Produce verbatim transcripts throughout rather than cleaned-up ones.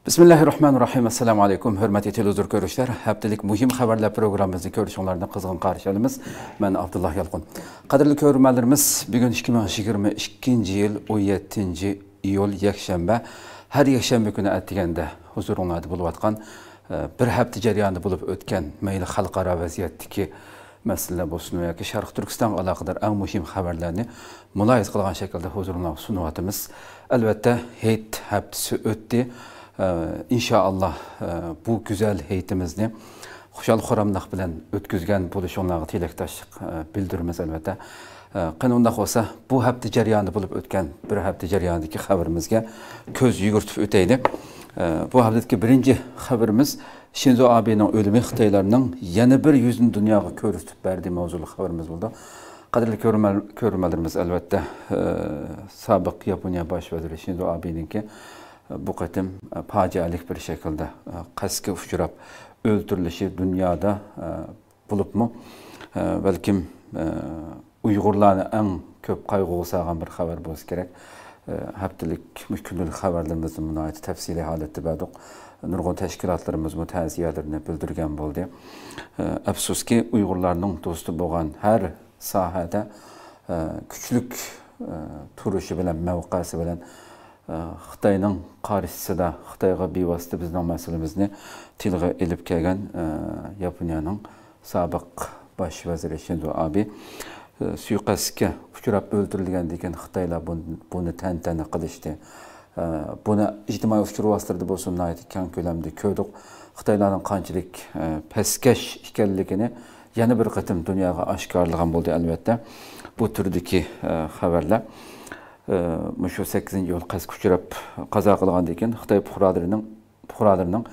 بىسمىللاھىررەھمانىررەھىم. ئەسسالامۇ ئەلەيكۇم، ھۆرمەتلىك تېلېۋىزور كۆرۈشلەر. ھەپتىلىك مۇھىم خەۋەرلەر پروگراممىمىزنى كۆرۈشۈڭلارنى قىزغىن قارشى ئالىمىز. مەن ئابدۇللا يالقۇن. قەدىرلىك كۆرۈرمەنلىرىمىز، بۈگۈن ئىككى مىڭ يىگىرمە ئىككىنچى يىل ئون يەتتىنچى ئىيۇل، يەكشەنبە. ھەر يەكشەنبە كۈنى ئەتىگەندە ھۇزۇرۇڭلاردا بولۇۋاتقان، ئە، بىر ھەپتە جەريانىدا بولۇپ ئۆتكەن مەيلى خەلقئارا ۋەزىيەتتىكى مەسىلىلەر بولسۇن ياكى شەرقىي تۈركىستانغا ئالاقىدار ئەڭ مۇھىم خەۋەرلەرنى مۇلاھىزە قىلغان شەكىلدە ھۇزۇرۇڭلارغا سۇنۇۋاتىمىز. ئەلۋەتتە، ھېيت ھەپتىسى ئۆتتى. ئە، ئىنشائاللا، ئە، بۇ گۈزەل ھېيتىمىزنى خۇشال-خۇراملىق بىلەن ئۆتكۈزگەن بولۇشۇڭلارغا تىلەكداشلىق، ئە، بىلدۈرىمىز، ئەلۋەتتە. ئە، قېنى ئۇنداق بولسا، بۇ ھەپتە جەريانىدا بولۇپ ئۆتكەن بىر ھەپتە جەريانىدىكى خەۋىرىمىزگە كۆز يۈگۈرتۈپ ئۆتەيلى. ئە، بۇ ھەپتىدىكى بىرىنچى خەۋىرىمىز شىنزو ئابېنىڭ ئۆلۈمى خىتايلارنىڭ يەنە بىر يۈزىنى دۇنياغا كۆرسىتىپ بەردى ماۋزۇلۇق خەۋىرىمىز بولىدۇ. قەدىرلىك كۆرۈرمەن-، كۆرۈرمەنلىرىمىز، ئەلۋەتتە، ئە، سابىق ياپونىيە باش ۋەزىرى شىنزو ئابېنىڭكى، ئە، بۇ قېتىم، ئە، پاجىئەلىك بىر شەكىلدە، ئە، قەستكە ئۇچراپ ئۆلتۈرۈلۈشى دۇنيادا، ئە، بولۇپمۇ، ئە، بەلكىم، ئە، ئۇيغۇرلارنى ئەڭ كۆپ قايغۇغا سالغان بىر خەۋەر بولسا كېرەك. ئە، ھەپتىلىك، مۇشۇ كۈندىلىك خەۋەرلىرىمىزنى ناھايىتى تەپسىلىي ھالەتتە بەردۇق. نۇرغۇن تەشكىلاتلىرىمىزمۇ تەزىيەلىرىنى بىلدۈرگەن بولدى. ئە، ئەپسۇسكى، ئۇيغۇرلارنىڭ دوستى بولغان ھەر ساھەدە، ئە، كۈچلۈك، ئە، تۇرۇشى بىلەن، مەۋقەسى بىلەن، ئە، خىتاينىڭ قارشىسىدا، خىتايغا بىۋاسىتە بىزنىڭ مەسىلىمىزنى تىلغا ئېلىپ كەلگەن، ئە، ياپونىيەنىڭ سابىق باش ۋەزىرى شىنزو ئابې، ئە، سۇيىقەستكە ئۇچراپ ئۆلتۈرۈلگەندىن كېيىن خىتايلار بۇن-، بۇنى تەنتەنە قىلىشتى. ئە، بۇنى ئىجتىمائىي ئۇچۇر ۋاسىتىلىرىدە بولسۇن ناھايىتى كەڭ كۆلەمدە كۆردۇق. خىتايلارنىڭ قانچىلىك، ئە، پەسكەش ئىكەنلىكىنى يەنە بىر قېتىم دۇنياغا ئاشكارىلىغان بولدى، ئەلۋەتتە. بۇ تۈردىكى، ئە، خەۋەرلەر، ئە، مۇشۇ سەككىزىنچى ئىيۇل قەستكە ئۇچراپ قازا قىلغاندىن كېيىن خىتاي پۇقرالىرىنىڭ پۇقرالىرىنىڭ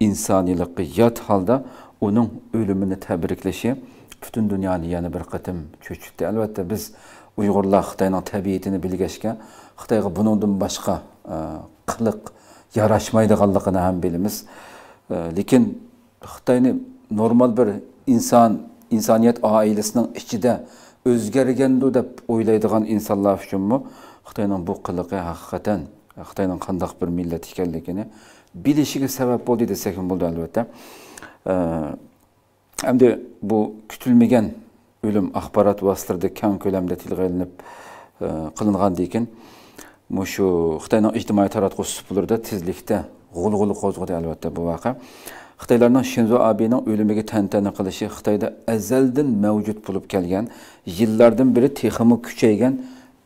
ئىنسانىيلىققا يات ھالدا ئۇنىڭ ئۆلۈمىنى تەبرىكلىشى پۈتۈن دۇنيانى يەنە بىر قېتىم چۆچۈتتى. ئەلۋەتتە، بىز ئۇيغۇرلار خىتاينىڭ تەبىئىتىنى بىلگەچكە، خىتايغا بۇنىڭدىن باشقا، ئە، قىلىق ياراشمايدىغانلىقىنى ھەم بىلىمىز. ئە، لېكىن خىتاينى نورمال بىر ئىنسان، ئىنسانىيەت ئائىلىسىنىڭ ئىچىدە ئۆزگەرگەندۇ دەپ ئويلايدىغان ئىنسانلار ئۈچۈنمۇ خىتاينىڭ بۇ قىلىقى ھەقىقەتەن خىتاينىڭ قانداق بىر مىللەت ئىكەنلىكىنى بىلىشىگە سەۋەب بولدى دېسەكمۇ بولىدۇ، ئەلۋەتتە. ئە، ئەمدى بۇ كۈتۈلمىگەن ئۆلۈم ئاخبارات ۋاسىتىلىرىدە كەڭ كۆلەمدە تىلغا ئېلىنىپ، ئە، قىلىنغاندىن كېيىن، مۇشۇ خىتاينىڭ ئىجتىمائىي تاراتقۇ سۇپىلىرىدا تېزلىكتە غۇلغۇلا قوزغىدى، ئەلۋەتتە، بۇ ۋەقە. خىتايلارنىڭ شىنزو ئابېنىڭ ئۆلۈمىگە تەنتەنە قىلىشى خىتايدا ئەزەلدىن مەۋجۇت بولۇپ كەلگەن، يىللاردىن بېرى تېخىمۇ كۈچەيگەن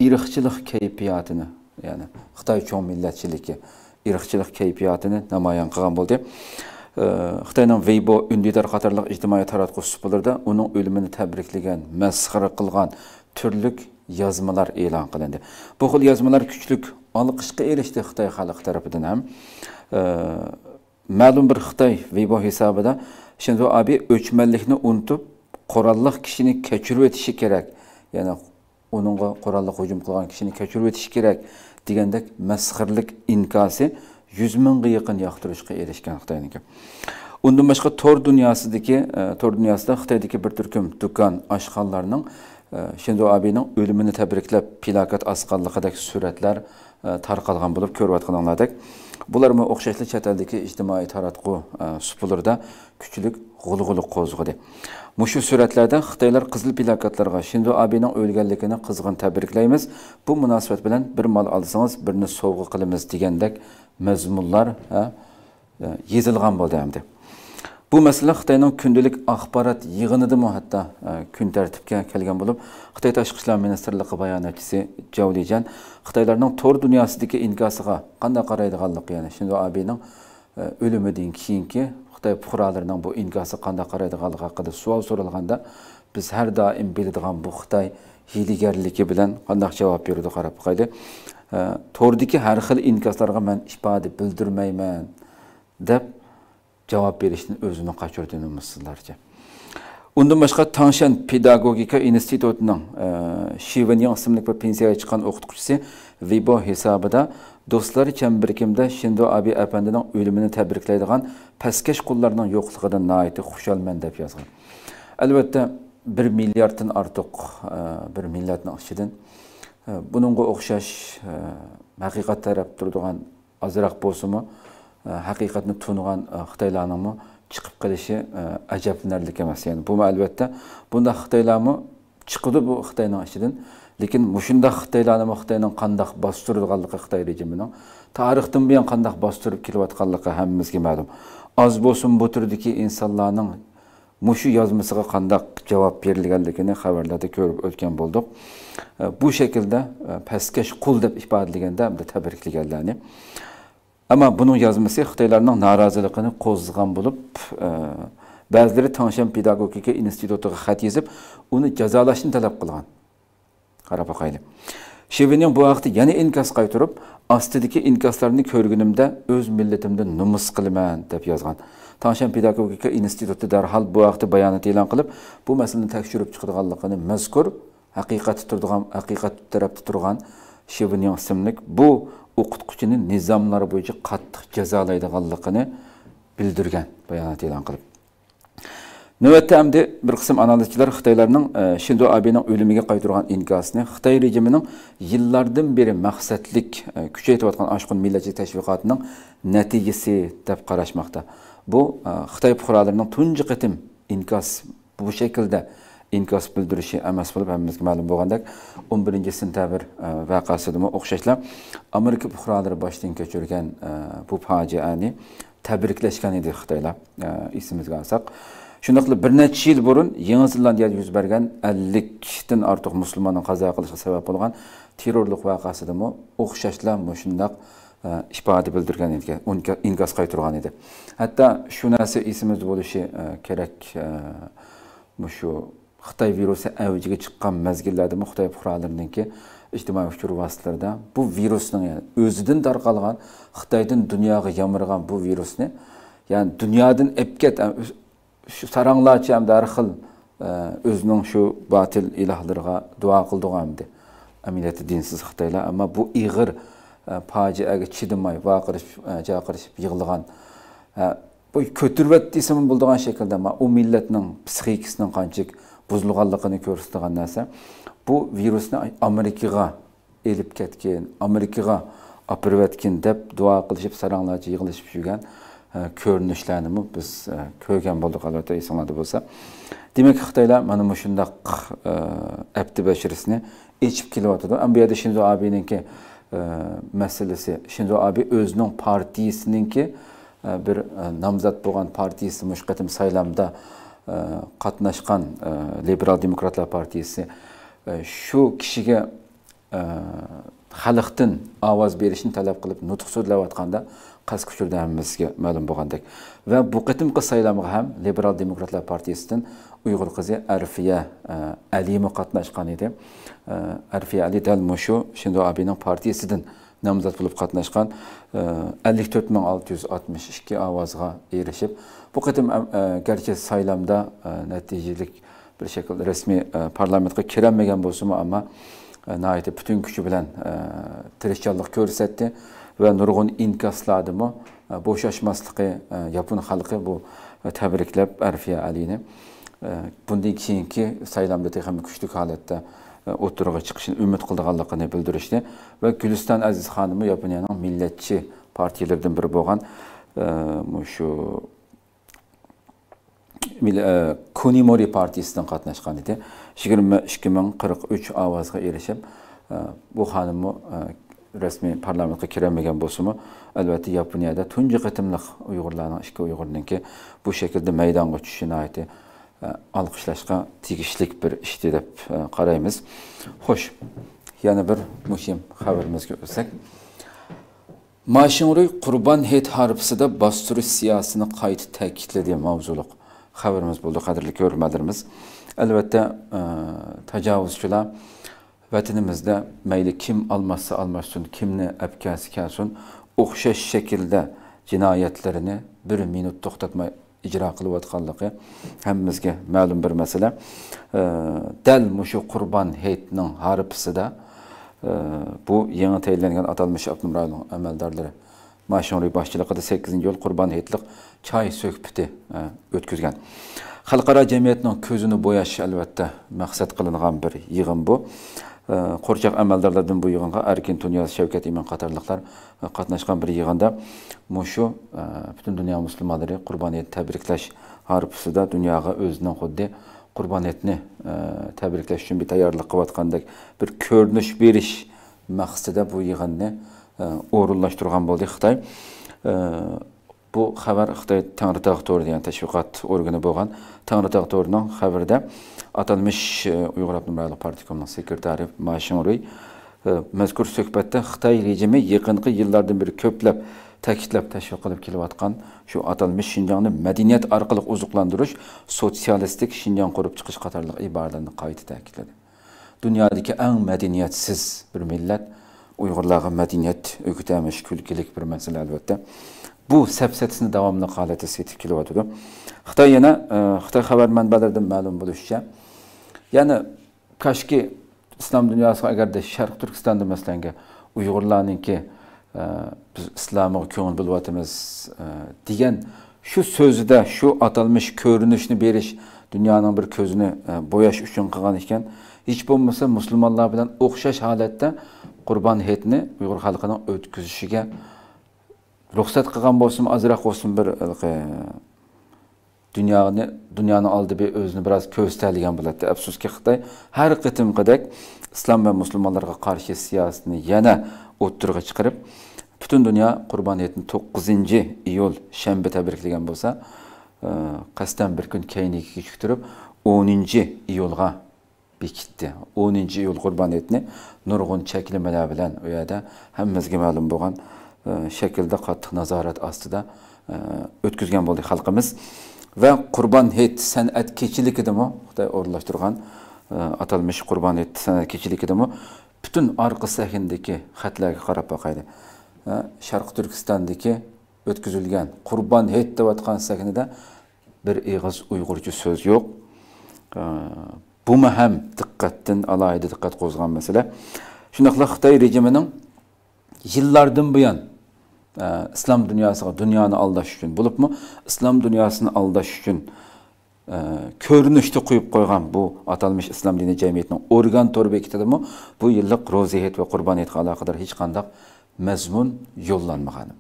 ئىرقچىلىق كەيپىياتىنى، يەنى خىتاي چوڭ مىللەتچىلىكى، ئىرقچىلىق كەيپىياتىنى نامايان قىلغان بولدى. ئى، خىتاينىڭ ۋېيبو، ئۈندىدار قاتارلىق ئىجتىمائىي تاراتقۇ سۇپىلىرىدا ئۇنىڭ ئۆلۈمىنى تەبرىكلىگەن، مەسخىرە قىلغان تۈرلۈك يازمىلار ئېلان قىلىندى. بۇ خىل يازمىلار كۈچلۈك ئالقىشقا ئېرىشتى خىتاي خەلقى تەرىپىدىن ھەم. ئى، مەلۇم بىر خىتاي ۋېيبو ھېسابىدا شىنزو ئابې ئۆچمەنلىكنى ئۇنتۇپ، قوراللىق كىشىنى كەچۈرۈۋېتىشى كېرەك. يەنى ئۇنىڭغا قوراللىق ھۇجۇم قىلغان كىشىنى كەچۈرۈۋېتىشى كېرەك دېگەندەك مەسخىرىلىك ئىنكاسى يۈز مىڭغا يېقىن ياقتۇرۇشقا ئېرىشكەن خىتاينىڭكى. ئۇندىن باشقا تور دۇنياسىدىكى، ئە، تور دۇنياسىدا خىتايدىكى بىر تۈركۈم دۇكان، ئاشخانىلارنىڭ، ئە، شىنزو ئابېنىڭ ئۆلۈمىنى تەبرىكلەپ پىلاكەت ئاسقانلىقىدەك سۈرەتلەر، ئە، تارقالغان بولۇپ، كۆرۈۋاتقىنىڭلاردەك، بۇلارمۇ ئوخشاشلا چەت ئەلدىكى ئىجتىمائىي تاراتقۇ، ئە، سۇپىلىرىدا كۈچلۈك غۇلغۇلا قوزغىدى. مۇشۇ سۈرەتلەردە خىتايلار قىزىل پىلاكاتلارغا «شىنزو ئابېنىڭ ئۆلگەنلىكىنى قىزغىن تەبرىكلەيمىز، بۇ مۇناسىۋەت بىلەن بىر مال ئالسىڭىز، بىرنى سوۋغا قىلىمىز» دېگەندەك مەزمۇنلار، ھە، يېزىلغان بولدى ئەمدى. بۇ مەسىلە خىتاينىڭ كۈندىلىك ئاخبارات يىغىنىدىمۇ ھەتتا، ئە، كۈن تەرتىپكە كەلگەن بولۇپ، خىتاي تاشقى ئىشلار مىنىستىرلىقى باياناتچىسى جاۋ لىجيەن خىتايلارنىڭ تور دۇنياسىدىكى ئىنكاسىغا قانداق قارايدىغانلىقى، يەنى شىنزو ئابېنىڭ، ئە، ئۆلۈمىدىن كېيىنكى خىتاي پۇقرالىرىنىڭ بۇ ئىنكاسىغا قانداق قارايدىغانلىقى ھەققىدە سوئال سورالغاندا، بىز ھەر دائىم بىلىدىغان بۇ خىتاي ھىيلىگەرلىكى بىلەن قانداق جاۋاب بېرىدۇ، قاراپ باقايلى. ئە، توردىكى ھەر خىل ئىنكاسلارغا مەن ئىپادە بىلدۈرمەيمەن، دەپ جاۋاب بېرىشتىن ئۆزىنى قاچۇردى نومۇسسىزلارچە. ئۇندىن باشقا، تاڭشەن پېداگوگىكا ئىنستىتۇتىنىڭ، ئە، شى ۋېنيىڭ ئىسىملىك بىر پېنسىيەگە چىققان ئوقۇتقۇچىسى ۋېيبو ھېسابىدا، «دوستلار چەمبىرىكىمدە شىنزو ئابې ئەپەندىنىڭ ئۆلۈمىنى تەبرىكلەيدىغان پەسكەش قۇللارنىڭ يوقلۇقىدىن ناھايىتى خۇشالمەن» دەپ يازغان. ئەلۋەتتە، بىر مىلياردتىن ئارتۇق، ئە، بىر مىللەتنىڭ ئىچىدىن، ئە، بۇنىڭغا ئوخشاش، ئە، ھەقىقەت تەرەپ تۇرىدىغان ئازراق بولسىمۇ، ھەقىقەتنى تونۇغان خىتايلارنىڭمۇ چىقىپ قېلىشى ئەجەبلىنەرلىك ئەمەس. يەنى بۇمۇ ئەلۋەتتە بۇنداق خىتايلارمۇ چىقىدۇ بۇ خىتاينىڭ ئىچىدىن. لېكىن مۇشۇنداق خىتايلارنىمۇ خىتاينىڭ قانداق باستۇرىدىغانلىقى، خىتاي رېجىمىنىڭ تارىختىن بۇيان قانداق باستۇرۇپ كېلىۋاتقانلىقى ھەممىمىزگە مەلۇم. ئاز بولسۇن بۇ تۈردىكى ئىنسانلارنىڭ مۇشۇ يازمىسىغا قانداق جاۋاب بېرىلگەنلىكىنى خەۋەرلەردە كۆرۈپ ئۆتكەن بولدۇق. بۇ شەكىلدە پەسكەش قۇل دەپ ئىپادىلىگەندە ھەمدە تەبرىكلىگەنلەرنى. ئەمما بۇنىڭ يازمىسى خىتايلارنىڭ نارازىلىقىنى قوزغىغان بولۇپ، بەزىلىرى تاڭشەن پېداگوگىكا ئىنستىتۇتىغا خەت يېزىپ، ئۇنى جازالاشنى تەلەپ قىلغان. قاراپ باقايلى. شىۋىنىڭ بۇ ھەقتە يەنە ئىنكاس قايتۇرۇپ، ئاستىدىكى ئىنكاسلارنى كۆرگىنىمدە ئۆز مىللىتىمدىن نومۇس قىلىمەن، دەپ يازغان. تاڭشەن پېداگوگىكا ئىنستىتۇتى دەرھال بۇ ھەقتە بايانات ئېلان قىلىپ، بۇ مەسىلىنى تەكشۈرۈپ چىقىدىغانلىقىنى مەزكۇر ھەقىقەتتە تۇرىدىغان، ھەقىقەت تەرەپتە تۇرغان شىۋىنياڭ ئىسىملىك بۇ ئوقۇتقۇچىنى نىزاملار بويىچە قاتتىق جازالايدىغانلىقىنى بىلدۈرگەن، بايانات ئېلان قىلىپ. نۆۋەتتە ئەمدى بىر قىسىم ئانالىزچىلار خىتايلارنىڭ، ئە، شىنزو ئابېنىڭ ئۆلۈمىگە قايتۇرغان ئىنكاسىنى خىتاي رېجىمىنىڭ يىللاردىن بېرى مەقسەتلىك، ئە، كۈچەيتىۋاتقان ئاشقۇن مىللەتچىلىك تەشۋىقاتىنىڭ نەتىجىسى دەپ قاراشماقتا. بۇ، ئە، خىتاي پۇقرالىرىنىڭ تۇنجى قېتىم ئىنكاس بۇ شەكىلدە ئىنكاس بىلدۈرۈشى ئەمەس بولۇپ، ھەممىمىزگە مەلۇم بولغاندەك، ئون بىرىنچى سېنتەبىر، ئە، ۋەقەسىدىمۇ ئوخشاشلا ئامېرىكا پۇقرالىرى باشتىن كەچۈرگەن، ئە، بۇ پاجىئەنى تەبرىكلەشكەن ئىدى خىتايلار، ئە، ئېسىمىزگە ئالساق. شۇنداقلا بىر نەچچە يىل بۇرۇن يېڭى زېلاندىيەدە يۈز بەرگەن ئەللىكتىن ئارتۇق مۇسۇلماننىڭ قازا قىلىشىغا سەۋەب بولغان تېررورلۇق ۋەقەسىدىمۇ ئوخشاشلا مۇشۇنداق، ئە، ئىپادە بىلدۈرگەن ئىدى، ئىنكا-، ئىنكاس قايتۇرغان ئىدى. ھەتتا شۇ نەرسە ئېسىمىزدە بولۇشى، ئە، كېرەك، ئە، مۇشۇ خىتاي ۋىرۇسى ئەۋجىگە چىققان مەزگىللەردىمۇ خىتاي پۇقرالىرىنىڭكى ئىجتىمائىي ئۇچۇر ۋاسىتىلىرىدە بۇ ۋىرۇسنىڭ، يەنى ئۆزىدىن تارقالغان، خىتايدىن دۇنياغا يامرىغان بۇ ۋىرۇسنى، يەنى دۇنيادىن ئەپ كەت، شۇ ساراڭلارچە ئەمدى ھەر خىل، ئە، ئۆزىنىڭ شۇ باتىل ئىلاھلىرىغا دۇئا قىلىدىغان ئەمدى. ئەمەلىيەتتە دىنسىز خىتايلار، ئەمما بۇ ئېغىر، ئە، پاجىئەگە چىدىماي، ۋارقىرىشىپ، ئە، جارقىرىشىپ يىغلىغان، ئە، بۇ كۆتۈرۈۋەت دېسىمۇ بولىدىغان شەكىلدە، ئەمما ئۇ مىللەتنىڭ پسىخىكىسىنىڭ قانچىلىك بۇزۇلغانلىقىنى كۆرسىتىدىغان نەرسە. بۇ ۋىرۇسنى ئامېرىكىغا ئېلىپ كەتكىن، ئامېرىكىغا ئاپىرىۋەتكىن دەپ دۇئا قىلىشىپ، ساراڭلارچە يىغلىشىپ يۈرگەن، ئە، كۆرۈنۈشلەرنىمۇ بىز، ئە، كۆرگەن بولدۇق، ئەلۋەتتە، ئېسىڭلاردا بولسا. دېمەك، خىتايلار مانا مۇشۇنداق، ئە، ئەپتى بەشىرىسىنى ئېچىپ كېلىۋاتىدۇ. ئەمما بۇ يەردە شىنزو ئابېنىڭكى، ئە، مەسىلىسى، شىنزو ئابې ئۆزىنىڭ پارتىيىسىنىڭكى، ئە، بىر، ئە، نامزات بولغان پارتىيىسى، مۇشۇ قېتىم سايلامدا، ئە، قاتناشقان، ئە، لىبېرال دېموكراتلار پارتىيىسى، ئە، شۇ كىشىگە، ئە، خەلقتىن ئاۋاز بېرىشنى تەلەپ قىلىپ نۇتۇق سۆزلەۋاتقاندا، قەسكە ئۇچۇردا ھەممىمىزگە مەلۇم بولغاندەك. ۋە بۇ قېتىمقى سايلامغا ھەم لىبېرال دېموكراتلار پارتىيىسىدىن ئۇيغۇر قىزى ئەرفىيە، ئە، ئەلىمۇ قاتناشقان ئىدى. ئە، ئەرفىيە ئەلى دەل مۇشۇ شىنزو ئابېنىڭ پارتىيىسىدىن نامزات بولۇپ قاتناشقان، ئە، ئەللىك تۆت مىڭ ئالتە يۈز ئاتمىش ئىككى ئاۋازغا ئېرىشىپ، بۇ قېتىم، ئە، گەرچە سايلامدا، ئە، نەتىجىلىك بىر شەكىلدە رەسمىي، ئە، پارلامېنتقا كىرەلمىگەن بولسىمۇ، ئەمما، ئە، ناھايىتى پۈتۈن كۈچى بىلەن، ئە، تىرىشچانلىق كۆرسەتتى ۋە نۇرغۇن ئىنكاسلاردىمۇ، ئە، بوشاشماسلىقى، ئە، ياپون خەلقى بۇ، ئە، تەبرىكلەپ ئەرفىيە ئەلىنى، ئە، بۇندىن كېيىنكى سايلامدا تېخىمۇ كۈچلۈك ھالەتتە، ئە، ئوتتۇرىغا چىقىشىنى ئۈمىد قىلىدىغانلىقىنى بىلدۈرۈشتى ۋە گۈلىستان ئەزىز خانىممۇ ياپونىيەنىڭ مىللەتچى پارتىيىلىرىدىن بىرى بولغان، ئە، مۇشۇ مىل-، ئە، كۇنىمورى پارتىيىسىدىن قاتناشقان ئىدى. يىگىرمە ئىككى مىڭ قىرىق ئۈچ ئاۋازغا ئېرىشىپ، ئە، بۇ خانىممۇ، ئە، رەسمىي پارلامېنتقا كىرەلمىگەن بولسىمۇ، ئەلۋەتتە، ياپونىيەدە تۇنجى قېتىملىق ئۇيغۇرلارنىڭ، ئىككى ئۇيغۇرنىڭكى بۇ شەكىلدە مەيدانغا چۈشۈشى ناھايىتى، ئە، ئالقىشلاشقا تېگىشلىك بىر ئىشتى دەپ، ئە، قارايمىز. خوش، يەنە بىر مۇھىم خەۋىرىمىزگە ئۆتسەك. ما شىڭرۇي قۇربان ھېيت ھارپىسىدا باستۇرۇش سىياسىتىنى قايتا تەكىتلىدى ماۋزۇلۇق خەۋىرىمىز بولدى، قەدىرلىك كۆرۈرمەنلىرىمىز. ئەلۋەتتە، ئە، تاجاۋۇزچىلار ۋەتىنىمىزدە مەيلى كىم ئالماشسا ئالماشسۇن، كىمنى ئەپكەلسە كەلسۇن، ئوخشاش شەكىلدە جىنايەتلىرىنى بىر مىنۇت توختاتماي ئىجرا قىلىۋاتقانلىقى ھەممىمىزگە مەلۇم بىر مەسىلە. ئە، دەل مۇشۇ قۇربان ھېيتنىڭ ھارپىسىدا، ئە، بۇ يېڭى تەيىنلەنگەن ئاتالمىش ئاپتونوم رايوننىڭ ئەمەلدارلىرى ما شىڭرۇي باشچىلىقىدا سەككىزىنچى يىل قۇربان ھېيتلىق چاي سۆھبىتى، ئە، ئۆتكۈزگەن. خەلقئارا جەمئىيەتنىڭ كۆزىنى بوياش، ئەلۋەتتە، مەقسەت قىلىنغان بىر يىغىن بۇ. ئە، قورچاق ئەمەلدارلاردىن بۇ يىغىنغا ئەركىن تۇنىياز، شەۋكەت ئىمان قاتارلىقلار، ئە، قاتناشقان بىر يىغىندا مۇشۇ، ئە، پۈتۈن دۇنيا مۇسۇلمانلىرى قۇربان ھېيت تەبرىكلەش ھارپىسىدا دۇنياغا ئۆزىنىڭ خۇددى قۇربان ھېيتنى، ئە، تەبرىكلەش ئۈچۈن بىر تەييارلىق قىلىۋاتقاندەك بىر كۆرۈنۈش بېرىش مەقسىتىدە بۇ يىغىننى، ئە، ئورۇنلاشتۇرغان بولدى خىتاي. ئە، بۇ خەۋەر خىتاي تەڭرىتاغ تورى دېگەن تەشۋىقات ئورگىنى بولغان تەڭرىتاغ تورىنىڭ خەۋىرىدە ئاتالمىش، ئە، ئۇيغۇر ئاپتونوم رايونلۇق پارتكومنىڭ سېكرېتارى ما شىڭرۇي، ئە، مەزكۇر سۆھبەتتە خىتاي رېجىمى يېقىنقى يىللاردىن بېرى كۆپلەپ تەكىتلەپ تەشۋىق قىلىپ كېلىۋاتقان شۇ ئاتالمىش شىنجاڭنى مەدەنىيەت ئارقىلىق ئوزۇقلاندۇرۇش، سوتسىيالىستىك شىنجاڭ قۇرۇپ چىقىش قاتارلىق ئىبارىلەرنى قايتا تەكىتلىدى. دۇنيادىكى ئەڭ مەدەنىيەتسىز بىر مىللەت ئۇيغۇرلارغا مەدەنىيەت ئۆگىتەلمەش كۈلكىلىك بىر مەسىلە، ئەلۋەتتە. بۇ سەپسەتىسىنى داۋاملىق ھالەتتە سېتىپ كېلىۋاتىدۇ. خىتاي يەنە، ئە، خىتاي خەۋەر مەنبەلىرىدىن مەلۇم بولۇشىچە، يەنە كاشكى ئىسلام دۇنياسىغا ئەگەردە شەرقىي تۈركىستاندا، مەسىلەنگە، ئۇيغۇرلارنىڭكى، ئە، بىز ئىسلامغا كۆڭۈل بۆلۈۋاتىمىز، ئە، دېگەن شۇ سۆزىدە شۇ ئاتالمىش كۆرۈنۈشنى بېرىش، دۇنيانىڭ بىر كۆزىنى، ئە، بوياش ئۈچۈن قىلغان ئىكەن. ھېچ بولمىسا مۇسۇلمانلار بىلەن ئوخشاش ھالەتتە قۇربان ھېيتنى ئۇيغۇر خەلقىنىڭ ئۆتكۈزۈشىگە رۇخسەت قىلغان بولسىمۇ، ئازراق بولسىمۇ بىر ھېلىقى دۇنيانى، دۇنيانىڭ ئالدىدا بىر ئۆزىنى بىراز كۆرسىتەلىگەن بولاتتى. ئەپسۇسكى، خىتاي ھەر قېتىمقىدەك ئىسلام ۋە مۇسۇلمانلارغا قارشى سىياسىتىنى يەنە ئوتتۇرىغا چىقىرىپ، پۈتۈن دۇنيا قۇربان ھېيتنى توققۇزىنچى ئىيۇل شەنبە تەبرىكلىگەن بولسا، ئە، قەستەن بىر كۈن كەينىگە كېچىكتۈرۈپ، ئونىنچى ئىيۇلغا بېكىتتى. ئونىنچى ئىيۇل قۇربان ھېيتنى نۇرغۇن چەكلىمىلەر بىلەن ئۇ يەردە ھەممىمىزگە مەلۇم بولغان، ئە، شەكىلدە قاتتىق نازارەت ئاستىدا، ئە، ئۆتكۈزگەن بولدى خەلقىمىز. ۋە قۇربان ھېيت سەنئەت كېچىلىكىدىمۇ خىتاي ئورۇنلاشتۇرغان، ئە، ئاتالمىش قۇربان ھېيت سەنئەت كېچىلىكىدىمۇ پۈتۈن ئارقا سەھنىدىكى خەتلەرگە قاراپ باقايلى. ئە، شەرقىي تۈركىستاندىكى ئۆتكۈزۈلگەن قۇربان ھېيت دەۋاتقان سەھنىدە بىر ئېغىز ئۇيغۇرچە سۆز يوق. ئە، بۇمۇ ھەم دىققەتتىن، ئالاھىدە دىققەت قوزغىغان مەسىلە. شۇنداقلا خىتاي رېجىمىنىڭ يىللاردىن بۇيان، ئە، ئىسلام دۇنياسىغا، دۇنيانى ئالداش ئۈچۈن، بولۇپمۇ ئىسلام دۇنياسىنى ئالداش ئۈچۈن، ئە، كۆرۈنۈشتە قويۇپ قويغان بۇ ئاتالمىش ئىسلام دىنى جەمئىيىتىنىڭ ئورگان تور بېكىتىدىمۇ بۇ يىللىق روزا ھېيت ۋە قۇربان ھېيتقا ئالاقىدار ھېچقانداق مەزمۇن يوللانمىغان.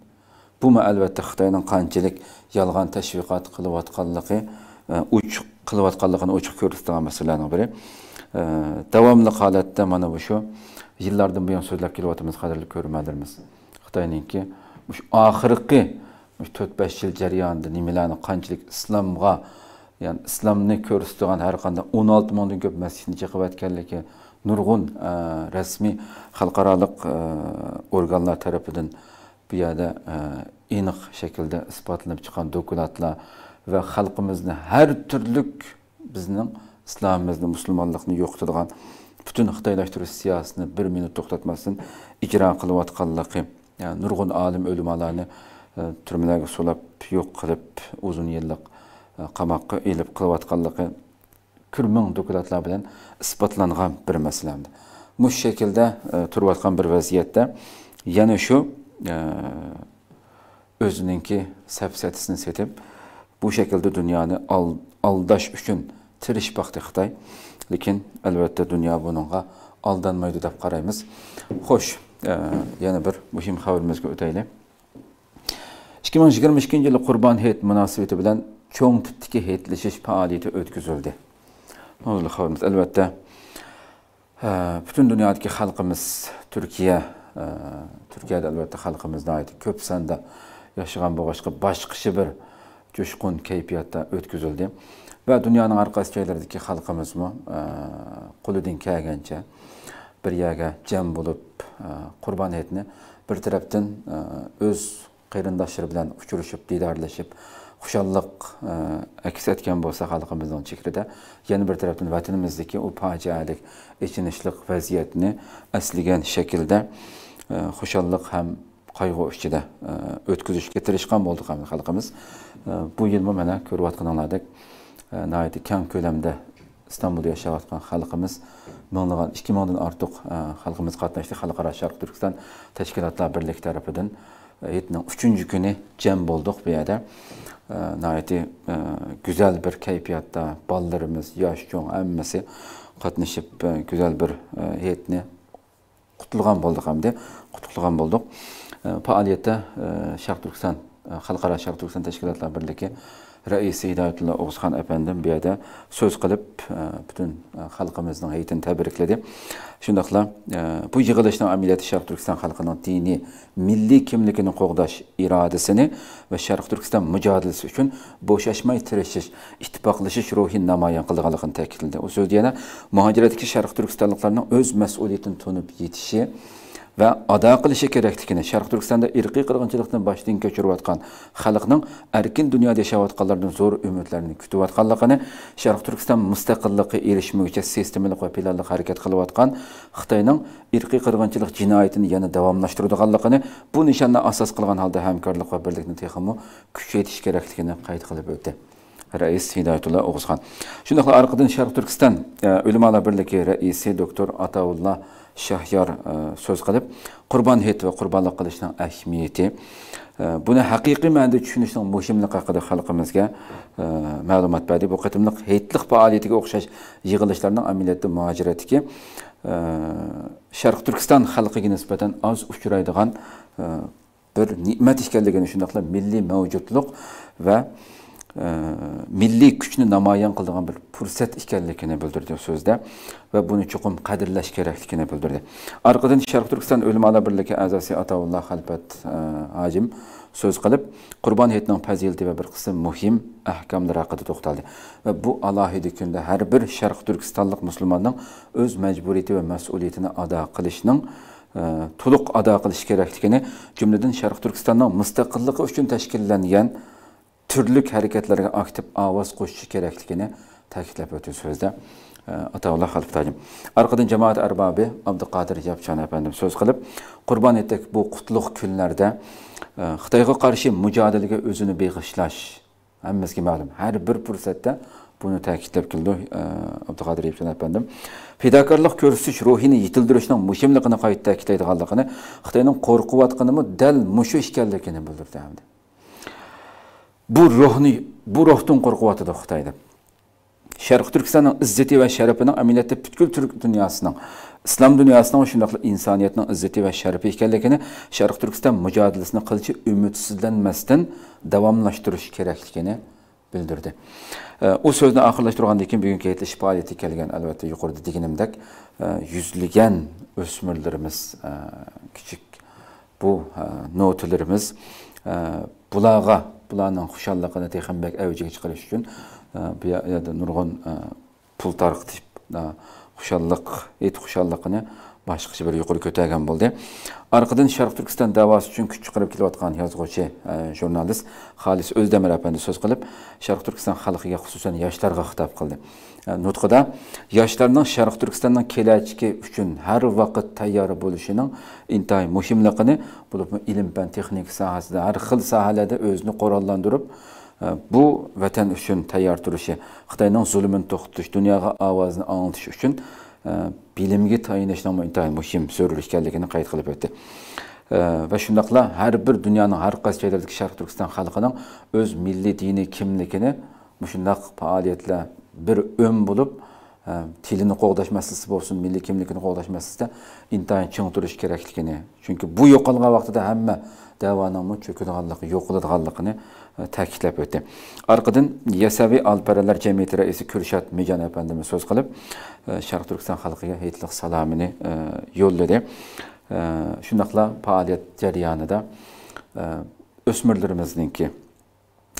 بۇمۇ، ئەلۋەتتە، خىتاينىڭ قانچىلىك يالغان تەشۋىقات قىلىۋاتقانلىقى، ئە، ئوچۇق قىلىۋاتقانلىقىنى ئوچۇق كۆرسىتىدىغان مەسىلىلەرنىڭ بىرى. ئە، داۋاملىق ھالەتتە مانا مۇشۇ يىللاردىن بۇيان سۆزلەپ كېلىۋاتىمىز، قەدىرلىك كۆرۈرمەنلىرىمىز. خىتاينىڭكى مۇشۇ ئاخىرقى مۇشۇ تۆت-بەش يىل جەريانىدا نېمىلەرنى، قانچىلىك ئىسلامغا، يەنى ئىسلامنى كۆرسىتىدىغان ھەر قانداق ئون ئالتە مىڭدىن كۆپ مەسچىتنى چېقىۋەتكەنلىكى، نۇرغۇن، ئە، رەسمىي خەلقئارالىق، ئە، ئورگانلار تەرىپىدىن بۇ يەردە، ئە، ئېنىق شەكىلدە ئىسپاتلىنىپ چىققان دوكلاتلار ۋە خەلقىمىزنى ھەر تۈرلۈك بىزنىڭ ئىسلامىمىزنى، مۇسۇلمانلىقنى يوقىتىدىغان پۈتۈن خىتايلاشتۇرۇش سىياسىتىنى بىر مىنۇت توختاتماستىن ئىجرا قىلىۋاتقانلىقى، يەنى نۇرغۇن ئالىم ئۆلىمالارنى، ئە، تۈرمىلەرگە سولاپ، يوق قىلىپ، ئۇزۇن يىللىق، ئە، قاماققا ئېلىپ قىلىۋاتقانلىقى كۈرمىڭ دوكلاتلار بىلەن ئىسپاتلانغان بىر مەسىلە. مۇشۇ شەكىلدە، ئە، تۇرۇۋاتقان بىر ۋەزىيەتتە يەنە شۇ، ئە، ئۆزىنىڭكى سەپسەتىسىنى سېتىپ، بۇ شەكىلدە دۇنيانى ئال-، ئالداش ئۈچۈن تىرىشىپ باقتى خىتاي. لېكىن، ئەلۋەتتە، دۇنيا بۇنىڭغا ئالدانمايدۇ دەپ قارايمىز. خوش، ئە، يەنە بىر مۇھىم خەۋىرىمىزگە ئۆتەيلى. ئىككى مىڭ يىگىرمە ئىككىنچى يىلى قۇربان ھېيت مۇناسىۋىتى بىلەن چوڭ تىپتىكى ھېيتلىشىش پائالىيىتى ئۆتكۈزۈلدى. بۇ خەۋىرىمىز، ئەلۋەتتە، ھە، پۈتۈن دۇنيادىكى خەلقىمىز تۈركىيە، ھە، تۈركىيەدە ئەلۋەتتە خەلقىمىز ناھايىتى كۆپ ساندا ياشىغان بولغاچقا، باشقىچە بىر جۇشقۇن كەيپىياتتا ئۆتكۈزۈلدى. ۋە دۇنيانىڭ ھەر قايسى جايلىرىدىكى خەلقىمىزمۇ، ھە، قولىدىن كەلگەنچە بىر يەرگە جەم بولۇپ، ھە، قۇربان ھېيتنى بىر تەرەپتىن، ھە، ئۆز قېرىنداشلىرى بىلەن ئۇچرىشىپ، دىدارلىشىپ، خۇشاللىق، ئە، ئەكس ئەتكەن بولسا خەلقىمىزنىڭ چېھرىدە، يەنە بىر تەرەپتىن ۋەتىنىمىزدىكى ئۇ پاجىئەلىك، ئېچىنىشلىق ۋەزىيەتنى ئەسلىگەن شەكىلدە، ئە، خۇشاللىق ھەم قايغۇ ئىچىدە، ئە، ئۆتكۈزۈشكە تىرىشقان بولدۇق ھەم خەلقىمىز. ئە، بۇ يىلمۇ مانا كۆرۈۋاتقىنىڭلاردەك، ئە، ناھايىتى كەڭ كۆلەمدە ئىستانبۇلدا ياشاۋاتقان خەلقىمىز مىڭلىغان، ئىككى مىڭدىن ئارتۇق، ئە، خەلقىمىز قاتناشتى. خەلقئارا شەرقىي تۈركىستان تەشكىلاتلار بىرلىكى تەرىپىدىن، ئە، ھېيتنىڭ ئۈچىنچى كۈنى جەم بولدۇق بۇ يەردە. ئە، ناھايىتى، ئە، گۈزەل بىر كەيپىياتتا بالىلىرىمىز، ياش، چوڭ ھەممىسى قاتنىشىپ، ئە، گۈزەل بىر، ئە، ھېيتنى قۇتلىغان بولدۇق ھەمدە قۇتلۇقلىغان بولدۇق. ئە، پائالىيەتتە، ئە، شەرقىي تۈركىستان، ئە، خەلقئارا شەرقىي تۈركىستان تەشكىلاتلار بىرلىكى رەئىسى ھىدايەتۇللا ئوغۇزخان ئەپەندىم بۇ يەردە سۆز قىلىپ، ئە، پۈتۈن، ئە، خەلقىمىزنىڭ ھېيتىنى تەبرىكلىدى. شۇنداقلا، ئە، بۇ يىغىلىشنىڭ ئەمەلىيەتتە شەرقىي تۈركىستان خەلقىنىڭ دىنىي، مىللىي كىملىكىنى قوغداش ئىرادىسىنى ۋە شەرقىي تۈركىستان مۇجادىلىسى ئۈچۈن بوشاشماي تىرىشىش، ئىتتىپاقلىشىش روھىنى نامايان قىلىدىغانلىقىنى تەكىتلىدى. ئۇ سۆزىدە يەنە مۇھاجىرەتتىكى شەرقىي تۈركىستانلىقلارنىڭ ئۆز مەسئۇلىيىتىنى تونۇپ يېتىشى ۋە ئادا قىلىشى كېرەكلىكىنى، شەرقىي تۈركىستاندا ئىرقىي قىرغىنچىلىقتىن باشتىن كەچۈرۈۋاتقان خەلقنىڭ ئەركىن دۇنيادا ياشاۋاتقانلاردىن زور ئۈمىدلەرنى كۈتۈۋاتقانلىقىنى، شەرقىي تۈركىستان مۇستەقىللىققا ئېرىشمىگۈچە سىستېمىلىق ۋە پىلانلىق ھەرىكەت قىلىۋاتقان خىتاينىڭ ئىرقىي قىرغىنچىلىق جىنايىتىنى يەنە داۋاملاشتۇرىدىغانلىقىنى، بۇ نىشاننى ئاساس قىلغان ھالدا ھەمكارلىق ۋە بىرلىكنى تېخىمۇ كۈچەيتىش كېرەكلىكىنى قەيت قىلىپ ئۆتتى. رەئىس ھىدايەتۇللا ئوغۇزخان. شۇنداقلا ئارقىدىن شەرقىي تۈركىستان، ئە، ئۆلىمالار بىرلىكى رەئىسى دوكتور ئاتاۋۇللا شاھيار، ئە، سۆز قىلىپ، قۇربان ھېيت ۋە قۇربانلىق قىلىشنىڭ ئەھمىيىتى، ئە، بۇنى ھەقىقىي مەنىدە چۈشىنىشنىڭ مۇھىملىقى ھەققىدە خەلقىمىزگە، ئە، مەلۇمات بەردى. بۇ قېتىملىق ھېيتلىق پائالىيىتىگە ئوخشاش يىغىلىشلارنىڭ ئەمەلىيەتتە مۇھاجىرەتتىكى، ئە، شەرقىي تۈركىستان خەلقىگە نىسبەتەن ئاز ئۇچرايدىغان، ئە، بىر نېمەت ئىكەنلىكىنى، شۇنداقلا مىللىي مەۋجۇتلۇق ۋە، ئە، مىللىي كۈچنى نامايان قىلىدىغان بىر پۇرسەت ئىكەنلىكىنى بىلدۈردى سۆزىدە ۋە بۇنى چوقۇم قەدىرلەش كېرەكلىكىنى بىلدۈردى. ئارقىدىن شەرقىي تۈركىستان ئۆلىمالار بىرلىكى ئەزاسى ئاتاۋۇللا خەلپەت، ئە، ھاجىم سۆز قىلىپ، قۇربان ھېيتنىڭ پەزىلىتى ۋە بىر قىسىم مۇھىم ئەھكاملىرى ھەققىدە توختالدى ۋە بۇ ئالاھىدە كۈندە ھەر بىر شەرقىي تۈركىستانلىق مۇسۇلماننىڭ ئۆز مەجبۇرىيىتى ۋە مەسئۇلىيىتىنى ئادا قىلىشنىڭ، ئە، تولۇق ئادا قىلىشى كېرەكلىكىنى، جۈملىدىن شەرقىي تۈركىستاننىڭ مۇستەقىللىقى ئۈچۈن تەشكىللەنگەن تۈرلۈك ھەرىكەتلەرگە ئاكتىپ ئاۋاز قوشۇشى كېرەكلىكىنى تەكىتلەپ ئۆتتى سۆزىدە، ئە، ئاتاۋۇللا خەلپەت ھاجىم. ئارقىدىن جامائەت ئەربابى ئابدۇقادىر ياپچان ئەپەندىم سۆز قىلىپ، قۇربان ھېيتتەك بۇ قۇتلۇق كۈنلەردە، ئە، خىتايغا قارشى مۇجادىلىگە ئۆزىنى بېغىشلاش، ھەممىمىزگە مەلۇم، ھەر بىر پۇرسەتتە بۇنى تەكىتلەپ كېلىدۇ، ئە، ئابدۇقادىر ياپچان ئەپەندىم. پىداكارلىق كۆرسىتىش روھىنى يېتىلدۈرۈشنىڭ مۇھىملىقىنى قايتا تەكىتلەيدىغانلىقىنى، خىتاينىڭ قورقۇۋاتقىنىمۇ دەل مۇشۇ ئىكەنلىكىنى بىلدۈردى ھەمدە. بۇ روھنى، بۇ روھتىن قورقۇۋاتىدۇ خىتاي دەپ. شەرقىي تۈركىستاننىڭ ئىززىتى ۋە شەرىپىنىڭ ئەمەلىيەتتە پۈتكۈل تۈرك دۇنياسىنىڭ، ئىسلام دۇنياسىنىڭ ۋە شۇنداقلا ئىنسانىيەتنىڭ ئىززىتى ۋە شەرىپى ئىكەنلىكىنى، شەرقىي تۈركىستان مۇجادىلىسىنى قىلچە ئۈمىدسىزلەنمەستىن داۋاملاشتۇرۇش كېرەكلىكىنى بىلدۈردى. ئۇ سۆزىنى ئاخىرلاشتۇرغاندىن كېيىن، بۈگۈنكى ھېيتلىشىش پائالىيىتىگە كەلگەن، ئەلۋەتتە، يۇقىرىدا دېگىنىمدەك، يۈزلىگەن ئۆسمۈرلىرىمىز، كىچىك بۇ، ئە، نوتىلىرىمىز، ئە، بۇلارغا، بۇلارنىڭ خۇشاللىقىنى تېخىمۇ بەك ئەۋجىگە چىقىرىش ئۈچۈن، ئە، بۇ يە-، يەردە نۇرغۇن، ئە، پۇل تارقىتىپ، ئە، خۇشاللىق، ھېيت خۇشاللىقىنى باشقىچە بىر يۇقىرى كۆتەرگەن بولدى. ئارقىدىن شەرقىي تۈركىستان دەۋاسى ئۈچۈن كۈچ چىقىرىپ كېلىۋاتقان يازغۇچى، ئە، ژۇرنالىست خالىس ئۆزدەمىر ئەپەندى سۆز قىلىپ، شەرقىي تۈركىستان خەلقىگە، خۇسۇسەن ياشلارغا خىتاب قىلدى. نۇتقىدا ياشلارنىڭ شەرقىي تۈركىستاننىڭ كېلەچىكى ئۈچۈن ھەر ۋاقىت تەييار بولۇشىنىڭ ئىنتايىن مۇھىملىقىنى، بولۇپمۇ ئىلىم-پەن، تېخنىكا ساھەسىدە، ھەر خىل ساھەلەردە ئۆزىنى قوراللاندۇرۇپ، بۇ ۋەتەن ئۈچۈن تەييار تۇرۇشى، خىتاينىڭ زۇلۇمىنى توختىتىش، دۇنياغا ئاۋازىنى ئاڭلىتىش ئۈچۈن بىلىمگە تايىنىشنىڭمۇ ئىنتايىن مۇھىم، زۆرۈر ئىكەنلىكىنى قەيت قىلىپ ئۆتتى. ۋە شۇنداقلا ھەر بىر دۇنيانىڭ ھەر قايسى جايلىرىدىكى شەرقىي تۈركىستان خەلقىنىڭ ئۆز مىللىي دىنىي كىملىكىنى مۇشۇنداق پائالىيەتلەر بىر ئۈن بولۇپ، ئە، تىلىنى قوغداش مەسىلىسى بولسۇن، مىللىي كىملىكىنى قوغداش مەسىلىسىدە ئىنتايىن چىڭ تۇرۇش كېرەكلىكىنى، چۈنكى بۇ يوقالغان ۋاقتىدا ھەممە دەۋانىڭمۇ چۆكىدىغانلىقى، يوقىلىدىغانلىقىنى، ئە، تەكىتلەپ ئۆتتى. ئارقىدىن يەسەۋى ئالىپپەرەرلەر جەمئىيىتى رەئىسى كۈرشات مىجان ئەپەندىمىز سۆز قىلىپ، ئە، شەرقىي تۈركىستان خەلقىگە ھېيتلىق سالامىنى، ئە، يوللىدى. ئە، شۇنداقلا پائالىيەت جەريانىدا، ئە، ئۆسمۈرلىرىمىزنىڭكى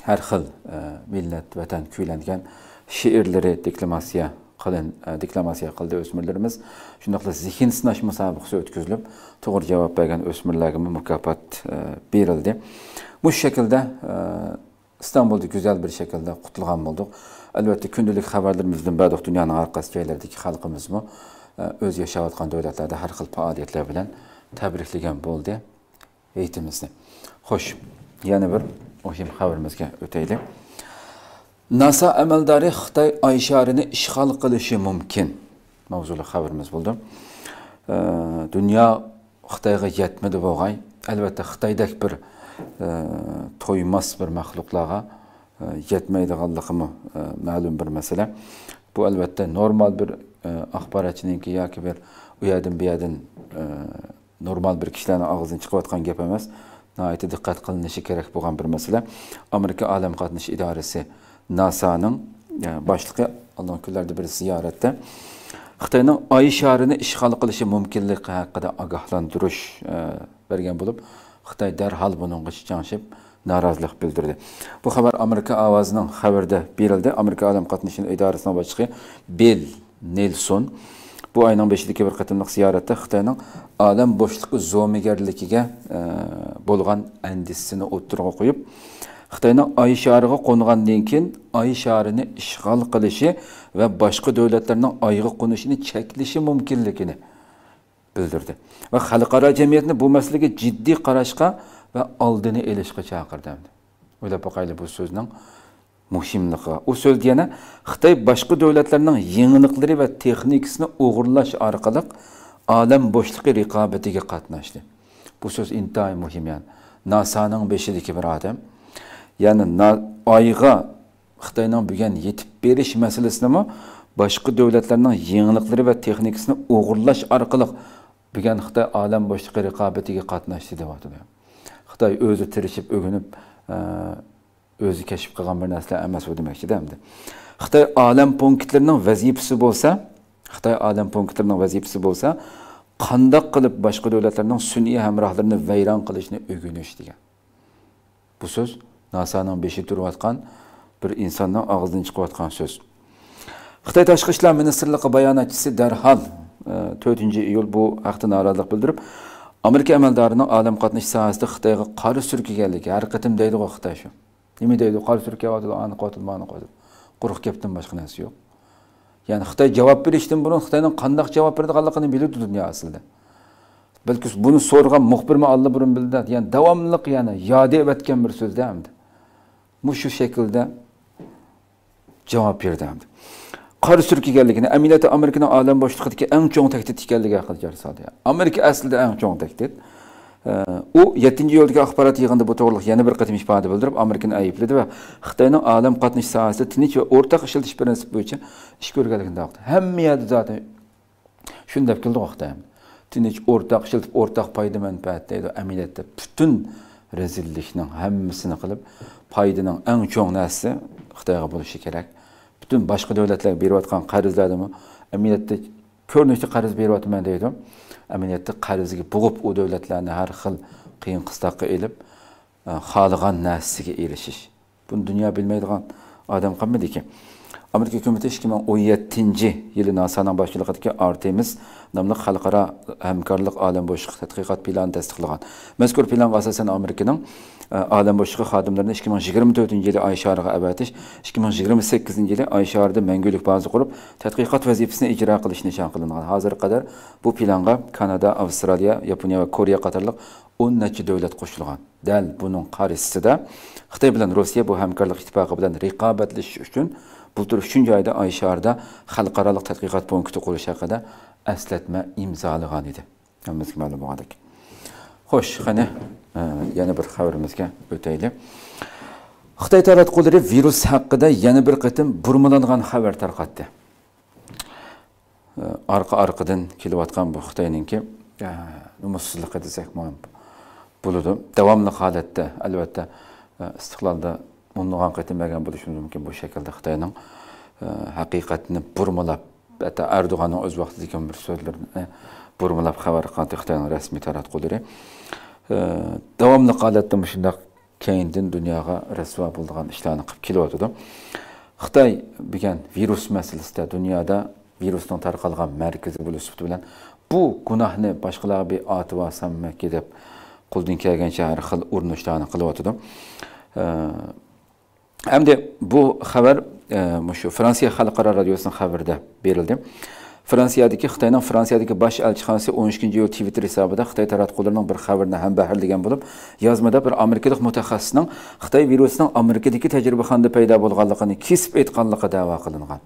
ھەر خىل، ئە، مىللەت، ۋەتەن كۈيلەنگەن شېئىرلىرى دېكلاماتسىيە قىلىن-، ئە، دېكلاماتسىيە قىلدى ئۆسمۈرلىرىمىز. شۇنداقلا زېھىن سىناش مۇسابىقىسى ئۆتكۈزۈلۈپ، توغرا جاۋاب بەرگەن ئۆسمۈرلەرگىمۇ مۇكاپات، ئە، بېرىلدى. مۇشۇ شەكىلدە، ئە، ئىستانبۇلدا گۈزەل بىر شەكىلدە قۇتلىغان بولدۇق. ئەلۋەتتە، كۈندىلىك خەۋەرلىرىمىزدىن بەردۇق، دۇنيانىڭ ھەر قايسى جايلىرىدىكى خەلقىمىزمۇ، ئە، ئۆزى ياشاۋاتقان دۆلەتلەردە ھەر خىل پائالىيەتلەر بىلەن تەبرىكلىگەن بولدى. ھېيتىمىزنى. خوش، يەنە بىر مۇھىم خەۋىرىمىزگە ئۆتەيلى. ناسا ئەمەلدارى خىتاي ئاي شارىنى ئىشغال قىلىشى مۇمكىن ماۋزۇلۇق خەۋىرىمىز بولدى. ئە، دۇنيا خىتايغا يەتمىدى بولغاي. ئەلۋەتتە، خىتايدەك بىر، ئە، تويماس بىر مەخلۇقلارغا، ئە، يەتمەيدىغانلىقىمۇ، ئە، مەلۇم بىر مەسىلە. بۇ، ئەلۋەتتە، نورمال بىر ئاخباراتچىنىڭكى ياكى بىر ئۇ يەردىن بۇ يەردىن، ئە، نورمال بىر كىشىلەرنىڭ ئاغزىدىن چىقىۋاتقان گەپ ئەمەس. ناھايىتى دىققەت قىلىنىشى كېرەك بولغان بىر مەسىلە. ئامېرىكا ئالەم قاتنىشى ئىدارىسى، ناسانىڭ، ئە، باشلىقى ئالدىنقى كۈنلەردە بىر زىيارەتتە خىتاينىڭ ئاي شارىنى ئىشغال قىلىشى مۇمكىنلىكى ھەققىدە ئاگاھلاندۇرۇش، ئە، بەرگەن بولۇپ، خىتاي دەرھال بۇنىڭغا چىچاڭشىپ، نارازىلىق بىلدۈردى. بۇ خەۋەر ئامېرىكا ئاۋازىنىڭ خەۋىرىدە بېرىلدى. ئامېرىكا ئالەم قاتنىشى ئىدارىسىنىڭ باشلىقى بىل نېلسون بۇ ئاينىڭ بەشىدىكى بىر قېتىملىق زىيارەتتە خىتاينىڭ ئالەم بوشلۇقى زومىگەرلىكىگە، ئە، بولغان ئەندىشىسىنى ئوتتۇرىغا قويۇپ، خىتاينىڭ ئاي شارىغا قونغاندىن كېيىن ئاي شارىنى ئىشغال قىلىشى ۋە باشقا دۆلەتلەرنىڭ ئايغا قونۇشىنى چەكلىشى مۇمكىنلىكىنى بىلدۈردى ۋە خەلقئارا جەمئىيەتنى بۇ مەسىلىگە جىددىي قاراشقا ۋە ئالدىنى ئېلىشقا چاقىردى. ئويلاپ باقايلى بۇ سۆزنىڭ مۇھىملىقىغا. ئۇ سۆز دېگەنە خىتاي باشقا دۆلەتلەرنىڭ يېڭىلىقلىرى ۋە تېخنىكىسىنى ئوغرىلاش ئارقىلىق ئالەم بوشلۇقى رىقابىتىگە قاتناشتى. بۇ سۆز ئىنتايىن مۇھىم، يەنى ناسانىڭ بېشىدىكى بىر ئادەم، يەنى نا-، ئايغا خىتاينىڭ بۈگۈن يېتىپ بېرىش مەسىلىسىنىمۇ باشقا دۆلەتلەرنىڭ يېڭىلىقلىرى ۋە تېخنىكىسىنى ئوغرىلاش ئارقىلىق بۈگۈن خىتاي ئالەم بوشلۇقى رىقابىتىگە قاتناشتى دەۋاتىدۇ. خىتاي ئۆزى تىرىشىپ ئۆگىنىپ، ئە، ئۆزى كەشىپ قىلغان بىر نەرسىلەر ئەمەس بۇ دېمەكچىدە ئەمدى. خىتاي ئالەم پونكىتلىرىنىڭ ۋەزىپىسى بولسا، خىتاي ئالەم پونكىتلىرىنىڭ ۋەزىپىسى بولسا، قانداق قىلىپ باشقا دۆلەتلەرنىڭ سۈنئىي ھەمراھلىرىنى ۋەيران قىلىشنى ئۆگىنىش دېگەن. بۇ سۆز ناسانىڭ بېشىدا تۇرۇۋاتقان بىر ئىنساننىڭ ئاغزىدىن چىقىۋاتقان سۆز. خىتاي تاشقى ئىشلار مىنىستىرلىقى باياناتچىسى دەرھال، ئە، تۆتىنچى ئىيۇل بۇ ھەقتە نارازىلىق بىلدۈرۈپ، ئامېرىكا ئەمەلدارىنىڭ ئالەم قاتنىشى ساھەسىدە خىتايغا قارا سۈركىگەنلىكى، ھەر قېتىم دەيدىغۇ خىتاي شۇ. نېمە دەيدۇ؟ قارا سۈركەۋاتىدۇ، ئانى قىلىۋاتىدۇ، مانى قىلىۋاتىدۇ. قۇرۇق گەپتىن باشقا نەرسە يوق. يەنى خىتاي جاۋاب بېرىشتىن بۇرۇن خىتاينىڭ قانداق جاۋاب بېرىدىغانلىقىنى بىلىدۇ دۇنيا ئەسلىدە. بەلكى بۇنى سورىغان مۇخبىرمۇ ئاللىبۇرۇن بىلدى. يەنى داۋاملىق يەنى يادە ئەۋەتكەن بىر سۆزدە ئەمدى. مۇشۇ شەكىلدە جاۋاب بېرىدۇ ئەمدى. قارا سۈركىگەنلىكىنى، ئەمەلىيەتتە ئامېرىكىنىڭ ئالەم بوشلۇقىدىكى ئەڭ چوڭ تەھدىت ئىكەنلىكى ھەققىدە جار سالدى. ئامېرىكا ئەسلىدە ئەڭ چوڭ تەھدىت. ئە، ئۇ يەتتىنچى ئىيۇلدىكى ئاخبارات يىغىنىدا بۇ توغرىلىق يەنە بىر قېتىم ئىپادە بىلدۈرۈپ، ئامېرىكىنى ئەيىبلىدى ۋە خىتاينىڭ ئالەم قاتنىشى ساھەسىدە تىنچ ۋە ئورتاق ئىشلىتىش پىرىنسىپى بويىچە ئىش كۆرگەنلىكىنى دەۋاتتى. ھەممە يەردە زاتەن شۇنى دەپ كېلىدىغۇ خىتاي. تىنچ ئورتاق ئىشلىتىپ، ئورتاق پايدا مەنپەئەت دەيدۇ. ئەمەلىيەتتە پۈتۈن رەزىللىكنىڭ ھەممىسىنى قىلىپ، پايدىنىڭ ئەڭ چوڭ نەرسىسى خىتايغا بولۇشى كېرەك. پۈتۈن باشقا دۆلەتلەرگە بېرىۋاتقان قەرزلەردىمۇ ئەمەلىيەتتە كۆرۈنۈشتە قەرز بېرىۋاتىمەن دەيدۇ. ئەمەلىيەتتە قەرزگە بوغۇپ ئۇ دۆلەتلەرنى ھەر خىل قىيىن قىستاققا ئېلىپ، ئە، خالىغان نەرسىسىگە ئېرىشىش. بۇنى دۇنيا بىلمەيدىغان ئادەم قالمىدىكى. ئامېرىكا ھۆكۈمىتى ئىككى مىڭ ئون يەتتىنچى يىلى ناسانىڭ باشچىلىقىدىكى ئارتېمىس ناملىق خەلقئارا ھەمكارلىق ئالەم بوشلۇقى تەتقىقات پىلانى تەستىقلىغان. مەزكۇر پىلانغا ئاساسەن ئامېرىكىنىڭ، ئە، ئالەم بوشلۇقى خادىملىرىنى ئىككى مىڭ يىگىرمە تۆتىنچى يىلى ئاي شارىغا ئەۋەتىش، ئىككى مىڭ يىگىرمە سەككىزىنچى يىلى ئاي شارىدا مەڭگۈلۈك بازا قۇرۇپ، تەتقىقات ۋەزىپىسىنى ئىجرا قىلىش نىشان قىلىنغان. ھازىرغا قەدەر بۇ پىلانغا كانادا، ئاۋسترالىيە، ياپونىيە ۋە كورېيە قاتارلىق ئون نەچچە دۆلەت قوشۇلغان. دەل بۇنىڭ قارشىسىدا خىتاي بىلەن روسىيە بۇ ھەمكارلىق ئىتتىپاقى بىلەن رىقابەتلىشىش ئۈچۈن بۇلتۇر ئۈچىنچى ئايدا ئاي شارىدا خەلقئارالىق تەتقىقات پونكىتى قۇرۇش ھەققىدە ئەسلەتمە ئىمزالىغان ئىدى. ھەممىمىزگە مەلۇم بولغاندەك. خوش، قېنى، ئە، يەنە بىر خەۋىرىمىزگە ئۆتەيلى. خىتاي تاراتقۇلىرى ۋىرۇس ھەققىدە يەنە بىر قېتىم بۇرمىلانغان خەۋەر تارقاتتى. ئارقا-ئارقىدىن كېلىۋاتقان بۇ خىتاينىڭكى، ئە، نومۇسسىزلىقى دېسەكمۇ بولىدۇ. داۋاملىق ھالەتتە، ئەلۋەتتە، ئە، ئىستىقلالدا ئونلىغان قېتىم بەرگەن بولۇشىمىز مۇمكىن بۇ شەكىلدە خىتاينىڭ، ئە، ھەقىقەتنى بۇرمىلاپ، ھەتتا ئەردوغاننىڭ ئۆز ۋاقتىدىكى بىر سۆزلىرىنى، ئە، بۇرمىلاپ خەۋەر قىلغان خىتاينىڭ رەسمىي تاراتقۇلىرى. ئە، داۋاملىق ھالەتتە مۇشۇنداق كەينىدىن دۇنياغا رەسۋا بولىدىغان ئىشلارنى قىلىپ كېلىۋاتىدۇ. خىتاي بۈگۈن ۋىرۇس مەسىلىسىدە دۇنيادا ۋىرۇسنىڭ تارقالغان مەركىزى بولۇش سۈپىتى بىلەن بۇ گۇناھنى باشقىلارغا بىر ئارتىۋالساممىكى دەپ قولىدىن كەلگەنچە ھەر خىل ئۇرۇنۇشلارنى قىلىۋاتىدۇ. ئە، ئەمدى بۇ خەۋەر، ئە، مۇشۇ فرانسىيە خەلقئارا رادىيوسىنىڭ خەۋىرىدە بېرىلدى. فرانسىيەدىكى، خىتاينىڭ فرانسىيەدىكى باش ئەلچىخانىسى ئون ئىككىنچى ئىيۇل تىۋىتتېر ھېسابىدا خىتاي تاراتقۇلىرىنىڭ بىر خەۋىرىنى ھەمبەھىرلىگەن بولۇپ، يازمىدا بىر ئامېرىكىلىق مۇتەخەسسىسنىڭ خىتاي ۋىرۇسىنىڭ ئامېرىكىدىكى تەجرىبىخانىدا پەيدا بولغانلىقىنى كېسىپ ئېيتقانلىقى دەۋا قىلىنغان.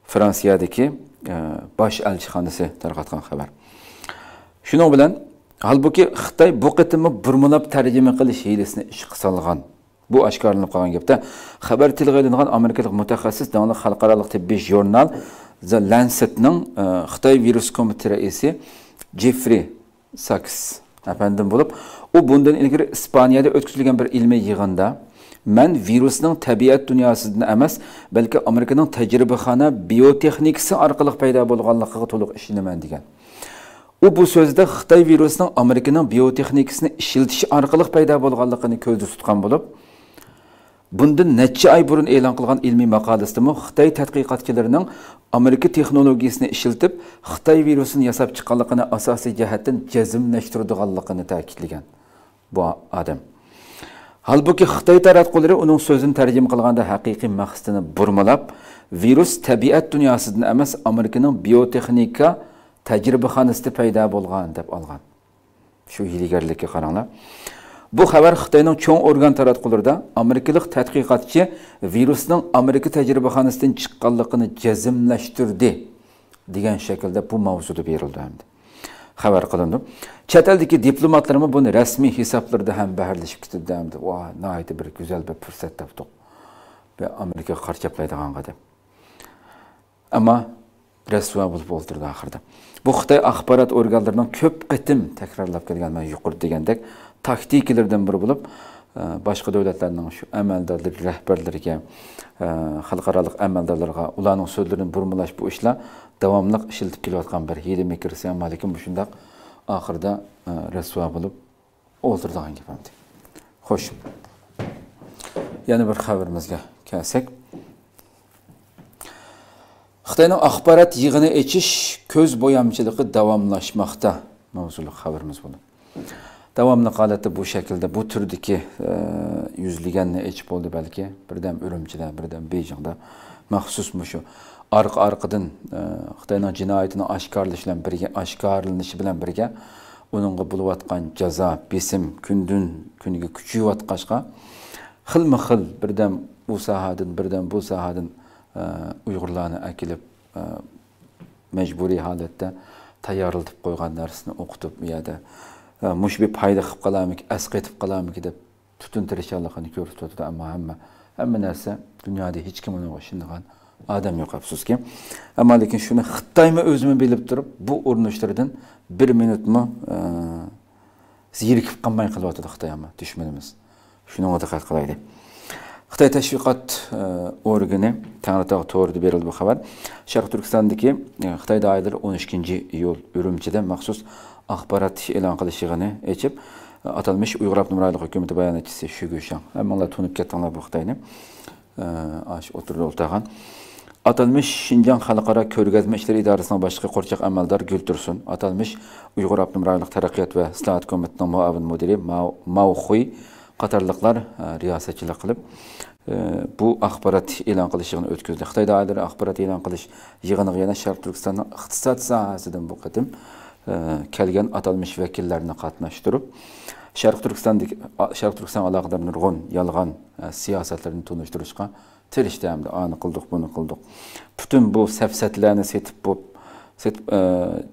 فرانسىيەدىكى، ئە، باش ئەلچىخانىسى تارقاتقان خەۋەر. شۇنىڭ بىلەن، ھالبۇكى، خىتاي بۇ قېتىممۇ بۇرمىلاپ تەرجىمە قىلىش ھىيلىسىنى ئىشقا سالغان. بۇ ئاشكارىلىنىپ قالغان گەپتە، خەۋەر تىلغا ئېلىنغان ئامېرىكىلىق مۇتەخەسسىس داڭلىق خەلقئارالىق تېببىي ژۇرنال The Lancetنىڭ، ئە، خىتاي ۋىرۇس كومىتېتى رەئىسى جېفرى ساكس ئەپەندىم بولۇپ، ئۇ بۇندىن ئىلگىرى ئىسپانىيەدە ئۆتكۈزۈلگەن بىر ئىلمىي يىغىندا، «مەن ۋىرۇسنىڭ تەبىئەت دۇنياسىدىن ئەمەس، بەلكى ئامېرىكىنىڭ تەجرىبىخانا بىيوتېخنىكىسى ئارقىلىق پەيدا بولغانلىقىغا تولۇق ئىشىنىمەن» دېگەن. ئۇ بۇ سۆزىدە خىتاي ۋىرۇسىنىڭ ئامېرىكىنىڭ بىيوتېخنىكىسىنى ئىشلىتىش ئارقىلىق پەيدا بولغانلىقىنى كۆزدە تۇتقان بولۇپ، بۇندىن نەچچە ئاي بۇرۇن ئېلان قىلغان ئىلمىي ماقالىسىدىمۇ خىتاي تەتقىقاتچىلىرىنىڭ ئامېرىكا تېخنولوگىيىسىنى ئىشلىتىپ، خىتاي ۋىرۇسىنى ياساپ چىققانلىقىنى ئاساسىي جەھەتتىن جەزملەشتۈرىدىغانلىقىنى تەكىتلىگەن بۇ ئادەم. ھالبۇكى، خىتاي تاراتقۇلىرى ئۇنىڭ سۆزىنى تەرجىمە قىلغاندا ھەقىقىي مەقسىتىنى بۇرمىلاپ، ۋىرۇس تەبىئەت دۇنياسىدىن ئەمەس، ئامېرىكىنىڭ بىيوتېخنىكا تەجرىبىخانىسىدا پەيدا بولغان دەپ ئالغان. شۇ ھىيلىگەرلىككە قاراڭلار. بۇ خەۋەر خىتاينىڭ چوڭ ئورگان تاراتقۇلىرىدا «ئامېرىكىلىق تەتقىقاتچى ۋىرۇسنىڭ ئامېرىكا تەجرىبىخانىسىدىن چىققانلىقىنى جەزملەشتۈردى» دېگەن شەكىلدە بۇ ماۋزۇدا بېرىلدى ئەمدى. خەۋەر قىلىنىدۇ. چەت ئەلدىكى دىپلوماتلىرىمۇ بۇنى رەسمىي ھېسابلىرىدا ھەم بەھرلىشىپ كېتىدۇ ئەمدى. ۋاھ، ناھايىتى بىر گۈزەل بىر پۇرسەت تاپتۇق. بىر ئامېرىكىغا قارا چاپلايدىغانغا دەپ. ئەمما رەسۋا بولۇپ ئولتۇردى ئاخىرىدا. بۇ خىتاي ئاخبارات ئورگانلىرىنىڭ كۆپ قېتىم تەكرارلاپ كەلگەن، مەن يۇقىرىدا دېگەندەك، تاكتىكىلىرىدىن بىرى بولۇپ، ئە، باشقا دۆلەتلەرنىڭ شۇ ئەمەلدارلىرى، رەھبەرلىرىگە، ئە، خەلقئارالىق ئەمەلدارلىرىغا ئۇلارنىڭ سۆزلىرىنى بۇرمىلاش، بۇ ئىشلار داۋاملىق ئىشلىتىپ كېلىۋاتقان بىر ھىيلە مىكىرسى، ئەمما لېكىن مۇشۇنداق ئاخىرىدا، ئە، رەسۋا بولۇپ ئولتۇرىدىغان گەپ ئەمدى. خوش. يەنە بىر خەۋىرىمىزگە كەلسەك. خىتاينىڭ ئاخبارات يىغىنى ئېچىش كۆز بويامچىلىقى داۋاملاشماقتا ماۋزۇلۇق خەۋىرىمىز بولدى. داۋاملىق ھالەتتە بۇ شەكىلدە، بۇ تۈردىكى، ئە، يۈزلىگەننى ئېچىپ بولدى بەلكى. بىردەم ئۈرۈمچىدە، بىردەم بېيجىڭدا مەخسۇس مۇشۇ ئارقا-ئارقىدىن، ئە، خىتاينىڭ جىنايىتىنىڭ ئاشكارىلىشى بىلەن بىرگە، ئاشكارىلىنىشى بىلەن بىرگە، ئۇنىڭغا بولۇۋاتقان جازا، بېسىم كۈندىن كۈنگە كۈچىيىۋاتقاچقا، خىلمۇ خىل بىردەم ئۇ ساھەدىن، بىردەم بۇ ساھەدىن، ئە، ئۇيغۇرلارنى ئەكېلىپ، ئە، مەجبۇرىي ھالەتتە تەييارلىتىپ قويغان نەرسىنى ئوقۇتۇپ، ئۇ يەردە، ئە، مۇشۇ بىر پايدا قىلىپ قالارمىكىن، ئەسقېتىپ قالارمىكىن دەپ پۈتۈن تىرىشچانلىقىنى كۆرسىتىۋاتىدۇ. ئەمما ھەممە، ھەممە نەرسە، دۇنيادا ھېچكىم ئۇنىڭغا ئىشىنىدىغان ئادەم يوق، ئەپسۇسكى. ئەمما لېكىن شۇنى خىتايمۇ ئۆزىمۇ بىلىپ تۇرۇپ، بۇ ئۇرۇنۇشلىرىدىن بىر مىنۇتمۇ، ئە، زېرىكىپ قالماي قېلىۋاتىدۇ خىتاي، ئەمما دۈشمىنىمىز. شۇنىڭغا دىققەت قىلايلى. خىتاي تەشۋىقات، ئە، ئورگىنى تەڭرىتاغ تورىدا بېرىلدى بۇ خەۋەر. شەرقىي تۈركىستاندىكى، ئە، خىتاي دائىرىلىرى ئون ئىككىنچى ئىيۇل ئۈرۈمچىدە مەخسۇس ئاخبارات ئېلان قىلىش يىغىنى ئېچىپ، ئاتالمىش ئۇيغۇر ئاپتونوم رايونلۇق ھۆكۈمىتى باياناتچىسى شۈ گۈشاڭ، ھەممىڭلار تونۇپ كەتتىڭلار بۇ خىتاينى، ئە، ئاشۇ ئوتتۇرىدا ئولتۇرغان، ئاتالمىش شىنجاڭ خەلقئارا كۆرگەزمە ئىشلىرى ئىدارىسىنىڭ باشلىقى قورچاق ئەمەلدار گۈلتۇرسۇن، ئاتالمىش ئۇيغۇر ئاپتونوم رايونلۇق تەرەققىيات ۋە ئىسلاھات كومىتېتىنىڭ مۇئاۋىن مۇدىرى ماۋ، ماۋ خۇي قاتارلىقلار، ئە، رىياسەتچىلىك قىلىپ، ئە، بۇ ئاخبارات ئېلان قىلىش يىغىنى ئۆتكۈزدى. خىتاي دائىرىلىرى ئاخبارات ئېلان قىلىش يىغىنىغا يەنە شەرقىي تۈركىستاننىڭ ئىقتىساد ساھەسىدىن بۇ قېتىم، ئە، كەلگەن ئاتالمىش ۋەكىللەرنى قاتناشتۇرۇپ، شەرقىي تۈركىستاندىكى، ئا، شەرقىي تۈركىستانغا ئالاقىدار نۇرغۇن يالغان، ئە، سىياسەتلىرىنى تونۇشتۇرۇشقا تىرىشتى ھەمدە ئانى قىلدۇق، بۇنى قىلدۇق. پۈتۈن بۇ سەپسەتىلەرنى سېتىپ بوپ، سېتىپ، ئە،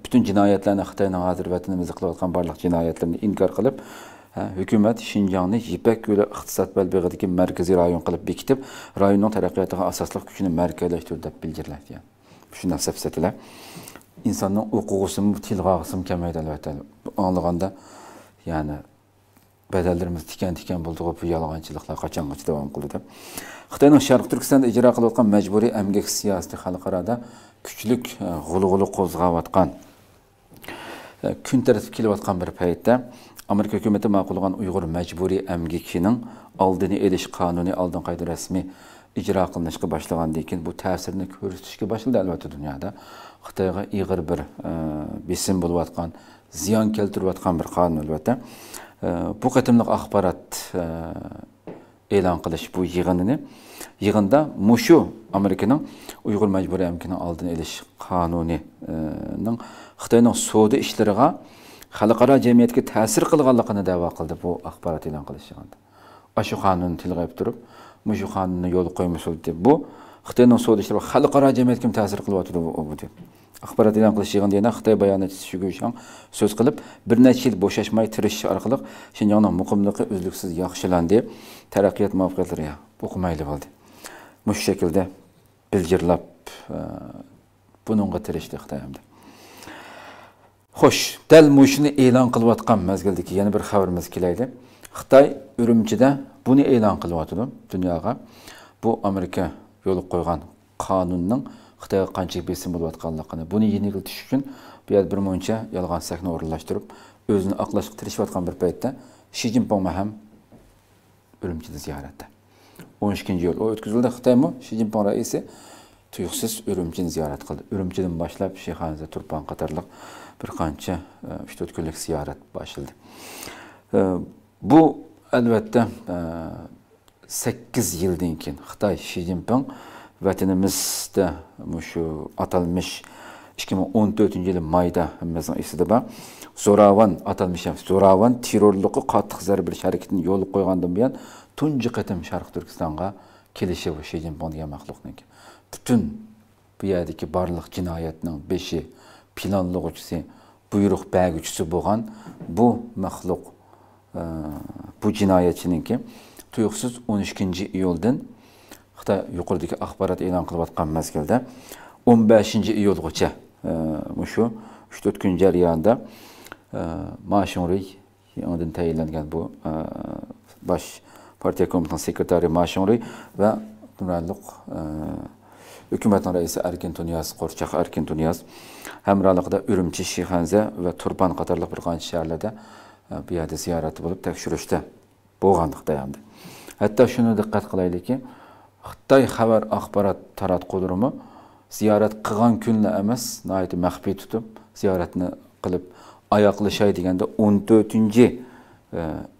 پۈتۈن جىنايەتلەرنى، خىتاينىڭ ھازىر ۋەتىنىمىزدە قىلىۋاتقان بارلىق جىنايەتلىرىنى ئىنكار قىلىپ، ھە، ھۆكۈمەت شىنجاڭنى يىپەك يولى ئىقتىساد بەلبېغىدىكى مەركىزىي رايون قىلىپ بېكىتىپ، رايوننىڭ تەرەققىياتىغا ئاساسلىق كۈچىنى مەركەزلەشتۈردى دەپ بىلگىلەيدۇ. شۇنداق سەپسەتىلەر. ئىنساننىڭ ئوقۇغۇسىمۇ، تىلغا ئالغۇسىمۇ كەلمەيدۇ، ئەلۋەتتە. ئاڭلىغاندا، يەنى، بەدەللىرىمىز تىكەن-تىكەن بولدىغۇ، بۇ يالغانچىلىقلار قاچانغىچە داۋام قىلىدۇ؟ خىتاينىڭ شەرقىي تۈركىستاندا ئىجرا قىلىۋاتقان مەجبۇرىي ئەمگەك سىياسىتى خەلقئارادا كۈچلۈك، ئە، غۇلغۇلا قوزغاۋاتقان، ئە، كۈن تەرتىپكە كېلىۋاتقان بىر پەيتتە، ئامېرىكا ھۆكۈمىتى ماقۇللىغان ئۇيغۇر مەجبۇرىي ئەمگىكىنىڭ ئالدىنى ئېلىش قانۇنى ئالدىنقى ئايدا رەسمىي ئىجرا قىلىنىشقا باشلىغاندىن كېيىن، بۇ تەسىرىنى كۆرسىتىشكە باشلىدى، ئەلۋەتتە، دۇنيادا. خىتايغا ئېغىر بىر، ئە، بېسىم بولۇۋاتقان، زىيان كەلتۈرۈۋاتقان بىر قانۇن، ئەلۋەتتە. ئە، بۇ قېتىملىق ئاخبارات، ئە، ئېلان قىلىش بۇ يىغىنىنى، يىغىندا مۇشۇ ئامېرىكىنىڭ ئۇيغۇر مەجبۇرىي ئەمگىكىنىڭ ئالدىنى ئېلىش قانۇنى، ئە، نىڭ خىتاينىڭ سودا ئىشلىرىغا خەلقئارا جەمئىيەتكە تەسىر قىلغانلىقىنى دەۋا قىلدى بۇ ئاخبارات ئېلان قىلىش يىغىنىدا. ئاشۇ قانۇننى تىلغا ئېلىپ تۇرۇپ، مۇشۇ قانۇننى يولغا قويمىسۇن دېدى. بۇ خىتاينىڭ سودا ئىشلىرىغا خەلقئارا جەمئىيەتكىمۇ تەسىر قىلىۋاتىدۇ بۇ، بۇ دەپ. ئاخبارات ئېلان قىلىش يىغىنىدا يەنە خىتاي باياناتچىسى شۈ گۈشاڭ سۆز قىلىپ، بىر نەچچە يىل بوشاشماي تىرىشىش ئارقىلىق شىنجاڭنىڭ مۇقىملىقى ئۈزلۈكسىز ياخشىلاندى، تەرەققىيات مۇۋەپپەقىيەتلىرى ئوقۇمايلى بولدى. مۇشۇ شەكىلدە بىلجىرلاپ، ئە، بۇنىڭغا تىرىشتى خىتاي ئەمدى. خوش، دەل مۇشۇنى ئېلان قىلىۋاتقان مەزگىلدىكى يەنە بىر خەۋىرىمىزگە كېلەيلى. خىتاي ئۈرۈمچىدە بۇنى ئېلان قىلىۋاتىدۇ دۇنياغا. بۇ ئامېرىكا يولغا قويغان قانۇننىڭ خىتايغا قانچىلىك بېسىم بولۇۋاتقانلىقىنى، بۇنى يېنىكلىتىش ئۈچۈن بۇ يەردە بىر مۇنچە يالغان سەھنە ئورۇنلاشتۇرۇپ، ئۆزىنى ئاقلاشقا تىرىشىۋاتقان بىر پەيتتە، شى جىنپىڭمۇ ھەم ئۈرۈمچىدە زىيارەتتە. ئون ئىككىنچى ئىيۇل ئۇ ئۆتكۈزۈلدى. خىتايمۇ شى جىنپىڭ رەئىسى تۇيۇقسىز ئۈرۈمچىنى زىيارەت قىلدى. ئۈرۈمچىدىن باشلاپ شىخەنزە، تۇرپان قاتارلىق بىر قانچە، ئە، ئۈچ تۆت كۈنلۈك زىيارەت باشلىدى. ئە، بۇ، ئەلۋەتتە، ئە، سەككىز يىلدىن كېيىن خىتاي شى جىنپىڭ ۋەتىنىمىزدە مۇشۇ ئاتالمىش ئىككى مىڭ ئون تۆتىنچى يىلى مايدا ھەممىمىزنىڭ ئېسىدە بار زوراۋان، ئاتالمىش ئەمەس، زوراۋان تېررورلۇققا قاتتىق زەربە بېرىش ھەرىكىتىنى يولغا قويغاندىن بۇيان تۇنجى قېتىم شەرقىي تۈركىستانغا كېلىشى بۇ شى جىنپىڭ دېگەن مەخلۇقنىڭكى. پۈتۈن بۇ يەردىكى بارلىق جىنايەتنىڭ بېشى، پىلانلىغۇچىسى، بۇيرۇق بەرگۈچىسى بولغان بۇ مەخلۇق، ئە، بۇ جىنايەتچىنىڭكى تۇيۇقسىز ئون ئىككىنچى ئىيۇلدىن خىتاي يۇقىرىدىكى ئاخبارات ئېلان قىلىۋاتقان مەزگىلدە ئون بەشىنچى ئىيۇلغىچە، ئە، مۇشۇ ئۈچ تۆت كۈن جەريانىدا، ئە، ما شىڭرۇي يېڭىدىن تەيىنلەنگەن بۇ، ئە، باش پارتىيە كومىتېتىنىڭ سېكرېتارى ما شىڭرۇي ۋە نۇرغۇنلۇق، ئە، ھۆكۈمەتنىڭ رەئىسى ئەركىن تۇنىياز، قورچاق ئەركىن تۇنىياز ھەمراھلىقىدا ئۈرۈمچى، شىخەنزە ۋە تۇرپان قاتارلىق بىر قانچە شەھەرلەردە، ئە، بۇ يەردە زىيارەتتە بولۇپ تەكشۈرۈشتە بولغانلىقتا ئەمدى. ھەتتا شۇنى دىققەت قىلايلىكى، خىتاي خەۋەر ئاخبارات تاراتقۇلىرىمۇ زىيارەت قىلغان كۈنلا ئەمەس، ناھايىتى مەخپىي تۇتۇپ، زىيارەتنى قىلىپ ئاياغلىشاي دېگەندە، ئون تۆتىنچى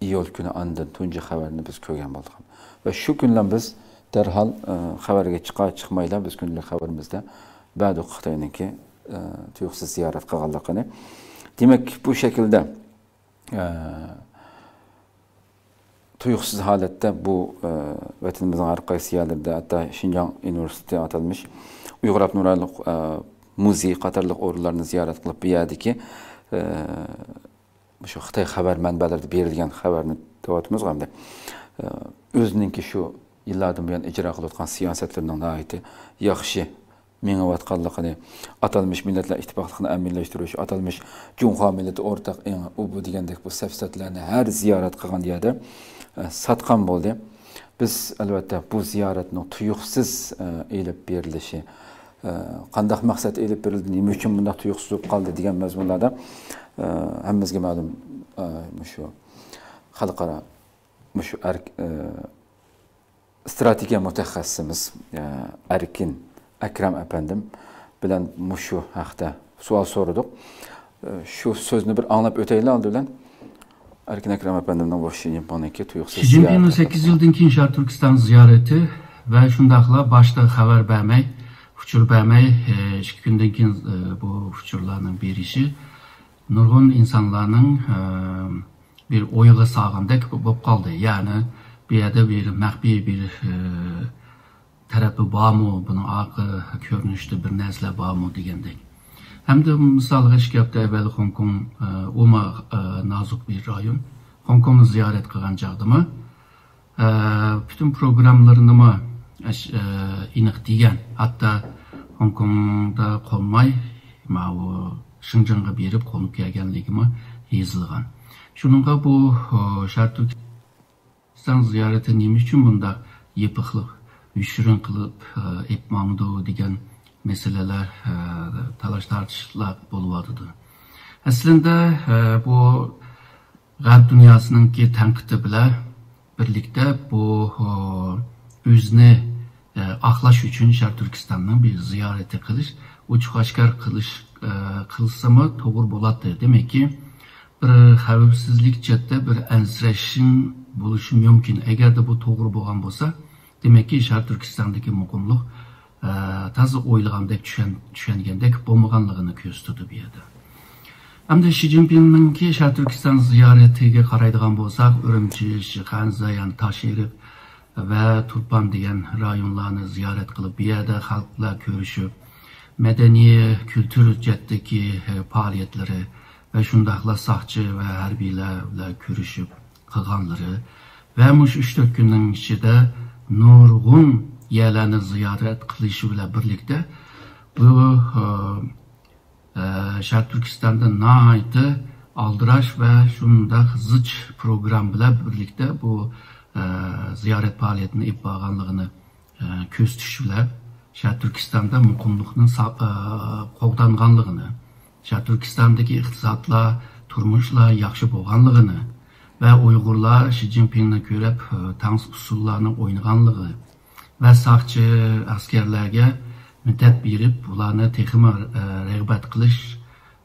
ئىيۇل كۈنى ئاندىن تۇنجى خەۋەرنى بىز كۆرگەن بولدۇق. ۋە شۇ كۈنلا بىز دەرھال، ئە، خەۋەرگە چىقار چىقمايلا بىز كۈندىلىك خەۋىرىمىزدە بەردۇق خىتاينىڭكى، ئە، تۇيۇقسىز زىيارەت قىلغانلىقىنى. دېمەك، بۇ شەكىلدە، ئە، تۇيۇقسىز ھالەتتە بۇ، ئە، ۋەتىنىمىزنىڭ ھەر قايسى يەرلىرىدە، ھەتتا شىنجاڭ ئۇنىۋېرسىتېتى ئاتالمىش ئۇيغۇر ئاپتونوم رايونلۇق، ئە، مۇزېيى قاتارلىق ئورۇنلارنى زىيارەت قىلىپ، بۇ يەردىكى، ئە، مۇشۇ خىتاي خەۋەر مەنبەلىرىدە بېرىلگەن خەۋەرنى دەۋاتىمىزغۇ ئەمدى، ئە، ئۆزىنىڭكى شۇ يىللاردىن بۇيان ئىجرا قىلىۋاتقان سىياسەتلىرىنىڭ ناھايىتى ياخشى مېڭىۋاتقانلىقىنى، ئاتالمىش مىللەتلەر ئىتتىپاقلىقىنى ئەمەلىيلەشتۈرۈش، ئاتالمىش جۇڭخۇا مىللىتى ئورتاق ئېڭى، ئۇ بۇ دېگەندەك بۇ سەپسەتىلەرنى ھەر زىيارەت قىلغان يەردە، ئە، ساتقان بولدى. بىز، ئەلۋەتتە، بۇ زىيارەتنىڭ تۇيۇقسىز، ئە، ئېلىپ بېرىلىشى، ئە، قانداق مەقسەتتە ئېلىپ بېرىلدى، نېمە ئۈچۈن بۇنداق تۇيۇقسىز بولۇپ قالدى دېگەن مەزمۇنلاردا، ئە، ھەممىمىزگە مەلۇم، ئە، مۇشۇ خەلقئارا، مۇشۇ ئەرك-، ئە، ئىستراتېگىيە مۇتەخەسسىسىمىز، ئە، ئەركىن ئەكرەم ئەپەندىم بىلەن مۇشۇ ھەقتە سوئال سورىدۇق. ئە، شۇ سۆزنى بىر ئاڭلاپ ئۆتەيلى ئالدى بىلەن. ئەركىن ئەكرەم ئەپەندىمنىڭ بۇ شى جىنپىڭنىڭكى تۇيۇقسىز شى جىنپىڭنىڭ زىيارىتى. سەككىز يىلدىن كېيىن شەرقىي تۈركىستان زىيارىتى ۋە شۇنداقلا باشتا خەۋەر بەرمەي، ئۇچۇر بەرمەي، ئە، ئىككى كۈندىن كېيىن، ئە، بۇ ئۇچۇرلارنىڭ بېرىشى نۇرغۇن ئىنسانلارنىڭ، ئە، بىر ئويغا سالغاندەك بولۇپ قالدى. يەنى بۇ يەردە بىر مەخپىي بىر، ئە، تەرىپى بارمۇ، بۇنىڭ ئارقا كۆرۈنۈشتە بىر نەرسىلەر بارمۇ دېگەندەك. ھەمدە مىسالغا ئىككى ھەپتە ئەۋۋەل خوڭكوڭ، ئە، ئۇمۇ، ئە، نازۇك بىر رايون. خوڭكوڭنى زىيارەت قىلغان چاغدىمۇ، ئە، پۈتۈن پروگراممىلىرىنىمۇ ئەش-، ئە، ئېنىق دېگەن. ھەتتا خوڭكوڭدا قونماي، ماۋۇ شىنجاڭغا بېرىپ قونۇپ كەلگەنلىكىمۇ يېزىلغان. شۇنىڭغا بۇ، ئۇ، شەرقىي تۈركىستان زىيارىتى نېمە ئۈچۈن بۇنداق يېپىقلىق، يوشۇرۇن قىلىپ، ئە، ئېلىپ ماڭىدۇ دېگەن مەسىلىلەر، ئە، تالاش-تارتىشلار بولۇۋاتىدۇ. ئەسلىندە، ئە، بۇ غەرب دۇنياسىنىڭكى تەنقىدى بىلەن بىرلىكتە بۇ، ئۇ، ئۆزىنى، ئە، ئاقلاش ئۈچۈن شەرقىي تۈركىستاننىڭ بىر زىيارىتى قىلىش، ئوچۇق-ئاشكارا قىلىش، ئە، قىلسىمۇ توغرا بولاتتى. دېمەككى، بىر خەۋپسىزلىك جەھەتتە بىر ئەنسىرەشىڭ بولۇشى مۇمكىن. ئەگەردە بۇ توغرا بولغان بولسا، دېمەككى، شەرقىي تۈركىستاندىكى مۇقىملىق، ئە، تازا ئويلىغاندەك، چۈشەن-، چۈشەنگەندەك بولمىغانلىقىنى كۆرسىتىدۇ بۇ يەردە. ئەمدى شى جىنپىڭنىڭكى شەرقىي تۈركىستان زىيارىتىگە قارايدىغان بولساق، ئۈرۈمچى، شىخەنزە، يەنى تاشئېرىق ۋە تۇرپان دېگەن رايونلارنى زىيارەت قىلىپ، بۇ يەردە خەلق بىلەن كۆرۈشۈپ، مەدەنىي، كۈلتۈر جەھەتتىكى، ئە، پائالىيەتلىرى ۋە شۇنداقلا ساقچى ۋە ھەربىيلەر بىلەن كۆرۈشۈپ قىلغانلىرى ۋە مۇشۇ ئۈچ تۆت كۈننىڭ ئىچىدە نۇرغۇن يەرلەرنى زىيارەت قىلىشى بىلەن بىرلىكتە، بۇ، ئە، ئە، شەرقىي تۈركىستاندا ناھايىتى ئالدىراش ۋە شۇنداق زىچ پروگرامما بىلەن بىرلىكتە بۇ، ئە، زىيارەت پائالىيىتىنى ئېلىپ بارغانلىقىنى، ئە، كۆرسىتىش بىلەن شەرقىي تۈركىستاندا مۇقىملىقنىڭ سا-، ئە، قوغدانغانلىقىنى، شەرقىي تۈركىستاندىكى ئىقتىسادلار، تۇرمۇشلار ياخشى بولغانلىقىنى ۋە ئۇيغۇرلار شى جىنپىڭنى كۆرۈپ، ئە، تەڭسىز ئۇسسۇللارنى ئوينىغانلىقى، ۋە ساقچى ئەسكەرلەرگە مىددەت بېرىپ، ئۇلارنى تېخىمۇ، ئە، رىغبەت قىلىش،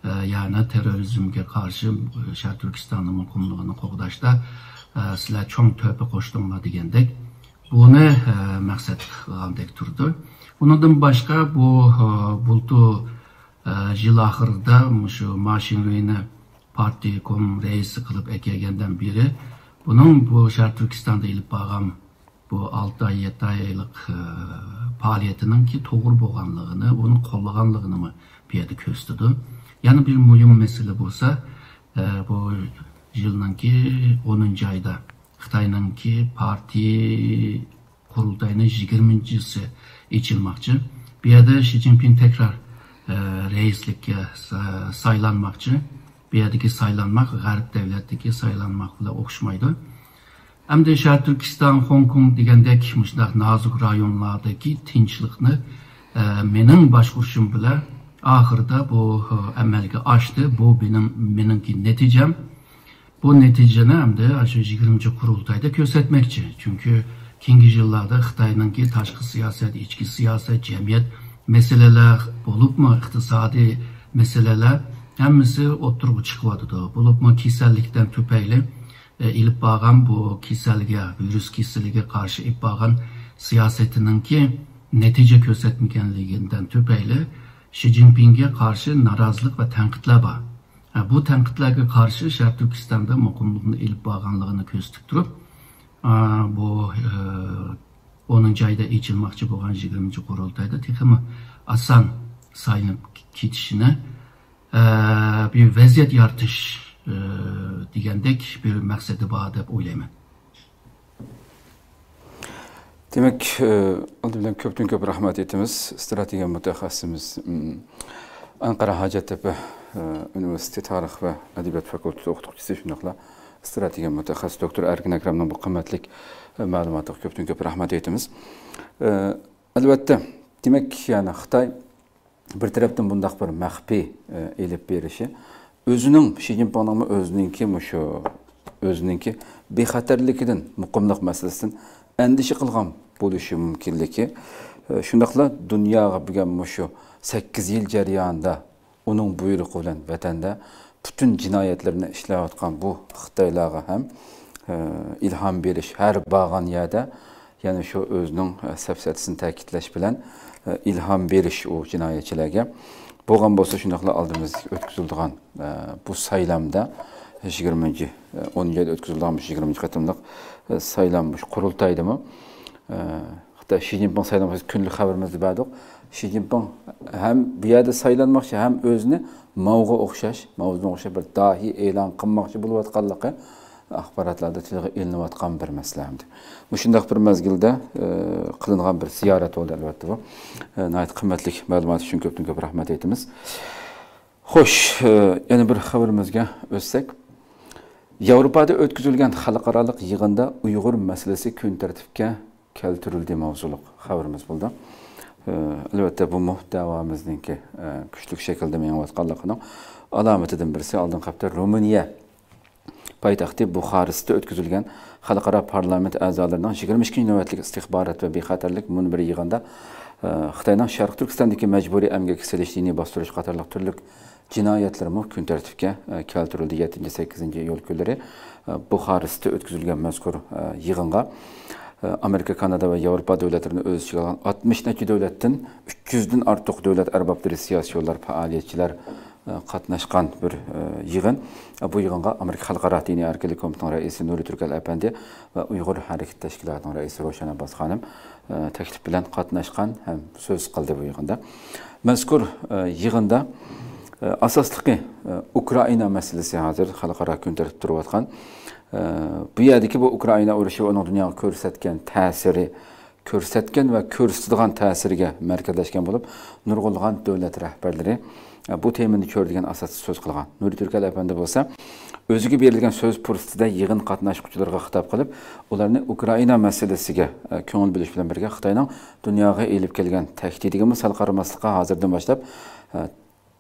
ئە، يەنى تېررورىزمگە قارشى، ئە، شەرقىي تۈركىستاننىڭ مۇقىملىقىنى قوغداشتا، ئە، سىلەر چوڭ تۆھپە قوشتۇڭلار دېگەندەك، بۇنى، ئە، مەقسەت قىلغاندەك تۇرىدۇ. ئۇنىڭدىن باشقا بۇ، ئە، بۇلتۇر، ئە، يىل ئاخىرىدا مۇشۇ ما شىڭرۇينى پارتكوم رەئىسى قىلىپ ئەكەلگەندىن بېرى، بۇنىڭ بۇ شەرقىي تۈركىستاندا ئېلىپ بارغان بۇ ئالتە ئاي، يەتتە ئايلىق، ئە، پائالىيىتىنىڭكى توغرا بولغانلىقىنى، ئۇنى قوللىغانلىقىنىمۇ بۇ يەردە كۆرسىتىدۇ. يەنە بىر مۇھىم مەسىلە بولسا، ئە، بۇ يىلنىڭكى ئونىنچى ئايدا خىتاينىڭكى پارتىيە قۇرۇلتاينىڭ يىگىرمىنچىسى ئېچىلماقچى. بۇ يەردە شى جىنپىڭ تەكرار، ئە، رەئىسلىككە سا-، سايلانماقچى. بۇ يەردىكى سايلانماق غەرب دەۋلەتتىكى سايلانماق بىلەن ئوخشىمايدۇ. ئەمدى شەرقىي تۈركىستان، خوڭكوڭ دېگەندەك مۇشۇنداق نازۇك رايونلاردىكى تىنچلىقنى، ئە، مېنىڭ باشقۇرۇشۇم بىلەن ئاخىرىدا بۇ، ئە، ئەمەلگە ئاشتى. بۇ مېنىڭ، مېنىڭكى نەتىجەم. بۇ نەتىجىنى ئەمدى ئاشۇ يىگىرمىنچى قۇرۇلتايدا كۆرسەتمەكچى. چۈنكى كېيىنكى يىللاردا خىتاينىڭكى تاشقى سىياسەت، ئىچكى سىياسەت، جەمئىيەت مەسىلىلەر، بولۇپمۇ ئىقتىسادىي مەسىلىلەر ھەممىسى ئوتتۇرىغا چىقىۋاتىدۇ. بولۇپمۇ كېسەللىكتىن تۈپەيلى، ئە، ئېلىپ بارغان بۇ كېسەلگە، ۋىرۇس كېسىلىگە قارشى ئېلىپ بارغان سىياسىتىنىڭكى نەتىجە كۆرسەتمىگەنلىكىدىن تۈپەيلى شى جىنپىڭگە قارشى نارازىلىق ۋە تەنقىدلەر بار. ھە، بۇ تەنقىدلەرگە قارشى شەرقىي تۈركىستاندا مۇقىملىقنى ئېلىپ بارغانلىقىنى كۆرسىتىپ تۇرۇپ، ئا، بۇ، ئە، ئونىنچى ئايدا ئېچىلماقچى بولغان يىگىرمىنچى قۇرۇلتايدا تېخىمۇ ئاسان سايلىنىپ كېتىشىنى، ئە، بىر ۋەزىيەت يارىتىش، ئە، دېگەندەك بىر مەقسىتى بار دەپ ئويلايمەن. دېمەك، ئالدى بىلەن كۆپتىن كۆپ رەھمەت ئېيتىمىز ئىستراتېگىيە مۇتەخەسسىسىمىز، ئەنقەرە ھاجەتتەپە ئۇنىۋېرسىتېتى تارىخ ۋە ئەدەبىيات فاكۇلتېتى ئوقۇتقۇچىسى، شۇنداقلا ئىستراتېگىيە مۇتەخەسسىسى دوكتور ئەركىن ئەكرەمنىڭ بۇ قىممەتلىك مەلۇماتىغا كۆپتىن كۆپ رەھمەت ئېيتىمىز. ئەلۋەتتە، دېمەك، يەنى خىتاي بىر تەرەپتىن بۇنداق بىر مەخپىي ئېلىپ بېرىشى، ئۆزىنىڭ، شى جىنپىڭنىڭمۇ ئۆزىنىڭكى مۇشۇ ئۆزىنىڭكى بىخەتەرلىكىدىن، مۇقىملىق مەسىلىسىدىن ئەندىشە قىلغان بولۇشى مۇمكىنلىكى، شۇنداقلا دۇنياغا بۈگۈن مۇشۇ سەككىز يىل جەريانىدا ئۇنىڭ بۇيرۇقى بىلەن ۋەتەندە پۈتۈن جىنايەتلىرىنى ئىشلەۋاتقان بۇ خىتايلارغا ھەم ئىلھام بېرىش، ھەر بارغان يەردە يەنە شۇ ئۆزىنىڭ سەپسەتىسىنى تەكىتلەش بىلەن ئىلھام بېرىش ئۇ جىنايەتچىلەرگە. بولغان بولسا شۇنداقلا ئالدىمىزدىكى ئۆتكۈزۈلىدىغان بۇ سايلامدا، يىگىرمىنچى، ئونىنچى ئايدا ئۆتكۈزۈلىدىغان مۇشۇ يىگىرمىنچى قېتىملىق سايلام، مۇشۇ قۇرۇلتايدىمۇ خىتاي شى جىنپىڭ سايلامغا كۈنلۈك خەۋىرىمىزدە بەردۇق. شى جىنپىڭ ھەم بۇ يەردە سايلانماقچى، ھەم ئۆزىنى ماۋغا ئوخشاش، ماۋزېدۇڭغا ئوخشاش بىر داھىي ئېلان قىلماقچى بولۇۋاتقانلىقى ئاخباراتلاردا تىلغا ئېلىنىۋاتقان بىر مەسىلە ئەمدى. مۇشۇنداق بىر مەزگىلدە، ئە، قىلىنغان بىر زىيارەت بولدى، ئەلۋەتتە بۇ. ئە، ناھايىتى قىممەتلىك مەلۇمات ئۈچۈن كۆپتىن كۆپ رەھمەت ئېيتىمىز. خوش، ئە، يەنە بىر خەۋىرىمىزگە ئۆتسەك، ياۋروپادا ئۆتكۈزۈلگەن خەلقئارالىق يىغىندا ئۇيغۇر مەسىلىسى كۈن تەرتىپكە كەلتۈرۈلدى ماۋزۇلۇق خەۋىرىمىز بولدى. ئە، ئەلۋەتتە، بۇمۇ دەۋامىزنىڭكى، ئە، كۈچلۈك شەكىلدە مېڭىۋاتقانلىقىنىڭ ئالامىتىدىن بىرسى. ئالدىنقى ھەپتە رومىنىيە پايتەختى بۇخارېستتا ئۆتكۈزۈلگەن خەلقئارا پارلامېنت ئەزالىرىنىڭ يىگىرمە ئىككىنچى نۆۋەتلىك ئىستىخبارات ۋە بىخەتەرلىك مۇنبىرى يىغىنىدا، ئە، خىتاينىڭ شەرقىي تۈركىستاندىكى مەجبۇرىي ئەمگەككە سېلىش، دىنىي باستۇرۇش قاتارلىق تۈرلۈك جىنايەتلىرىمۇ كۈن تەرتىپكە، ئە، كەلتۈرۈلدى. يەتتىنچى، سەككىزىنچى ئىيۇل كۈنلىرى، ئە، بۇخارېستتا ئۆتكۈزۈلگەن مەزكۇر، ئە، يىغىنغا، ئە، ئامېرىكا، كانادا ۋە ياۋروپا دۆلەتلىرىنى ئۆز ئىچىگە ئالغان ئاتمىش نەچچە دۆلەتتىن ئۈچ يۈزدىن ئارتۇق دۆلەت ئەربابلىرى، سىياسىيونلار، پائالىيەتچىلەر، ئە، قاتناشقان بىر، ئە، يىغىن. ئە، بۇ يىغىنغا ئامېرىكا خەلقئارا دىنىي ئەركىنلىك كومىتېتىنىڭ رەئىسى نۇرى تۈركەل ئەپەندى ۋە ئۇيغۇر ھەرىكىتى تەشكىلاتىنىڭ رەئىسى روشەن ئابباس خانىم، ئە، تەكلىپ بىلەن قاتناشقان ھەم سۆز قىلدى بۇ يىغىندا. مەزكۇر، ئە، يىغىندا، ئە، ئاساسلىقى، ئە، ئۇكرائىنا مەسىلىسى ھازىر خەلقئارا كۈن تەرتىپتە تۇرۇۋاتقان. ئە، بۇ يەردىكى بۇ ئۇكرائىنا ئۇرۇشى ۋە ئۇنىڭ دۇنياغا كۆرسەتكەن تەسىرى، كۆرسەتكەن ۋە كۆرسىتىدىغان تەسىرىگە مەركەزلەشكەن بولۇپ، نۇرغۇنلىغان دۆلەت رەھبەرلىرى، ئە، بۇ تېمىنى چۆرىدىگەن ئاساستا سۆز قىلغان. نۇرى تۈركەل ئەپەندى بولسا، ئۆزىگە بېرىلگەن سۆز پۇرسىتىدە يىغىن قاتناشقۇچىلىرىغا خىتاب قىلىپ، ئۇلارنى ئۇكرائىنا مەسىلىسىگە، ئە، كۆڭۈل بۆلۈش بىلەن بىرگە، خىتاينىڭ دۇنياغا ئېلىپ كەلگەن تەھدىتىگىمۇ سەل قارىماسلىققا ھازىردىن باشلاپ، ئە،